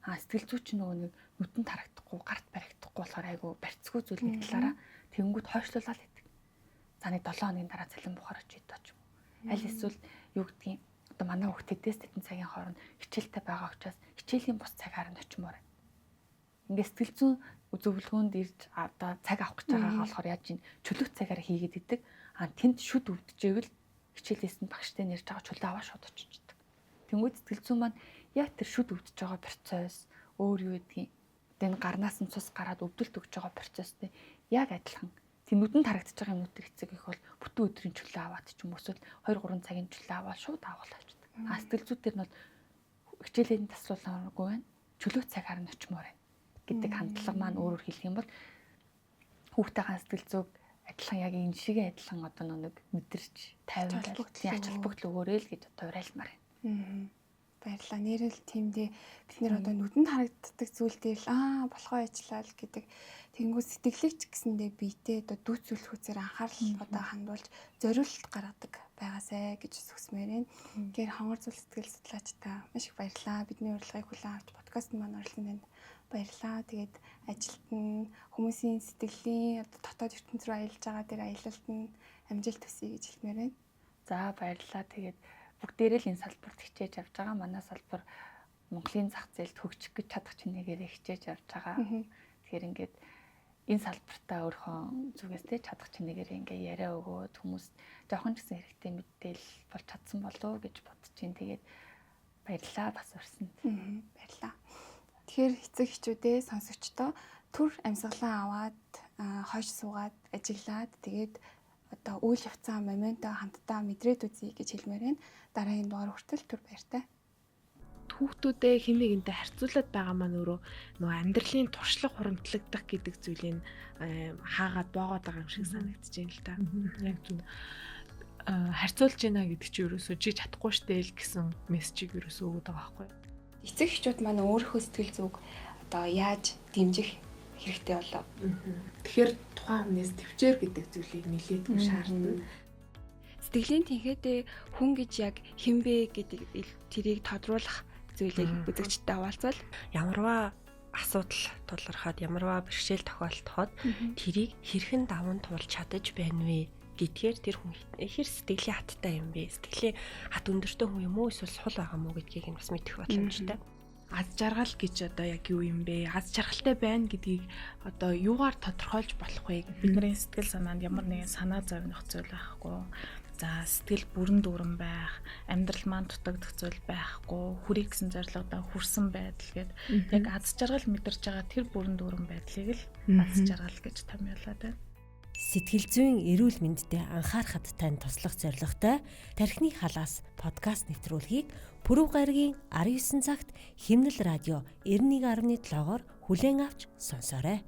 Аа сэтгэл зүй чинь нөгөө нэг нүдэнд харагдахгүй, гарт баригдахгүй болохоор айгүй барьцгүй зүйл нэг талаараа тэгэнгүүт хойшлуулаад идэг. За нэг 7 хоногийн дараа цалин буухаар очиж идэ ч юм уу. Аль эсвэл юу гэдгийг одоо манай хүүхд тэдээс тэдэн цагийн хооронд хичээлтэй байгаа учраас хичээлийн бус цагаар нь очимоор байна. Ингээ сэтгэл зүйн зөвлөгөөнд ирж одоо цаг авах гэж байгаагаа болохоор яаж ийн чөлөө цагаар хийгээд идэг. А тэнд шүд өвдөжээвэл хичээлээс нь багштай нэрж байгаа чөлөө аваа шууд очиж. Тэнгүүд сэтгэл зүйн маань яг тэр шүд өвдөж байгаа процесс өөр юу гэдгийг одоо энэ гарнаас нь цус гараад өвдөлт өгж байгаа процесстэй яг адилхан. Тэр нүдэнд харагдаж байгаа юмнууд эцэг их бол бүтэн өдрийн чөлөө аваад ч юм уу эсвэл 2 3 цагийн чөлөө аваад шууд авах авчдаг. А сэтгэл зүй дээр нь бол хичээлээ нь таслуулмааргүй байна. Чөлөө цагаар нь очимоор байна гэдэг хандлага маань өөрөөр хэлэх юм бол хүүхдийн сэтгэл зүйг адилхан яг энэ шигээ адилхан одоо нэг мэдэрч тайван ач холбогдол өгөөрэй л гэж одоо уриалмаар байна. Баярлалаа. Нэрэл тиймдээ бид нэр одоо нүдэнд харагддаг зүйл дээр л аа болохоо ажиллаа л гэдэг. Тэнгүү сэтгэлийг ч гэсэндээ биетэй одоо дүүцүүлэх үзээр анхаарал одоо хандуулж зориулалт гаргадаг байгаасай гэж сүсмээр байна. Тэгэхээр хонгор зүйл сэтгэл судлаачдаа маш их баярлалаа. Бидний урилгыг хүлээн авч подкаст маань оролцсон танд баярлалаа. Тэгээд ажилд нь хүмүүсийн сэтгэлийн одоо дотоод ертөнц рүү аялж байгаа тэр аялалд нь амжилт хүсье гэж хэлмээр байна. За баярлалаа. Тэгээд бүгдээрээ л энэ салбарт хичээж авч байгаа. Манай салбар Монголын зах зээлд хөгжих гэж чадах чинээгээр хичээж авч байгаа. Тэгэхээр ингээд энэ салбартаа өөрхөн зүгээс те чадах чинээгээр ингээ яриа өгөөд хүмүүс жоохон ч гэсэн хэрэгтэй мэдээлэл болж чадсан болов уу гэж бодож чинь. Тэгээд баярлалаа бас урсанд. Баярлалаа. Тэгэхээр эцэг эхчүүдээ сонсогчдоо түр амьсгалан аваад хойш суугаад ажиглаад тэгээд одоо үйл явцаа моментоо хамтдаа мэдрээд үзье гэж хэлмээр байна. Дараагийн дугаар хүртэл түр баяртай. Хүүхдүүдээ хэн нэгэнтэй харьцуулаад байгаа маань өөрөө нөгөө амьдралын туршлага хуримтлагдах гэдэг зүйлийг хаагаад боогоод байгаа юм шиг санагдаж байна л та. Яг зөв. Харьцуулж байна гэдэг чинь ерөөсөө чи чадахгүй штэ л гэсэн мессежийг ерөөсөө өгöd байгаа байхгүй. Эцэг эхчүүд маань өөрийнхөө сэтгэл зүг одоо яаж дэмжих хэрэгтэй болов. Тэгэхээр тухайн хүнээс төвчээр гэдэг зүйлийг нэлээдгүй шаардна. Сэтгэлийн тэнхээдээ хүн гэж яг хэн бэ гэдэг тэрийг тодруулах зүйлийг үзэгчдэд хаваалцвал ямарваа асуудал тулгархад ямарваа бэрхшээл тохиолдоход тэрийг хэрхэн даван туулж чадаж байна вэ гэдгээр тэр хүн хэр сэтгэлийн хаттай юм бэ? Сэтгэлийн хат өндөртэй хүн юм уу эсвэл сул байгаа мó гэдгийг нь бас мэдэх боломжтой. Аз жаргал гэж одоо яг юу юм бэ? Аз жаргалтай байна гэдгийг одоо юугаар тодорхойлж болох вэ? Бидний сэтгэл санаанд ямар нэгэн санаа зовнох зүйл байхгүй. За сэтгэл бүрэн дүүрэн байх, амьдрал маань дутагдах зүйл байхгүй, хүрээ гэсэн зорилгодоо хүрсэн байдал гээд яг аз жаргал мэдэрч байгаа тэр бүрэн дүүрэн байдлыг л аз жаргал гэж томьёолоод байна. Сэтгэл зүйн эрүүл мэндэд анхаарахад тань туслах зорилготой Тархины халаас подкаст нэвтрүүлгийг Пүрэв гарагийн 19 цагт Химнэл радио 91.7-оор хүлээн авч сонсоорой.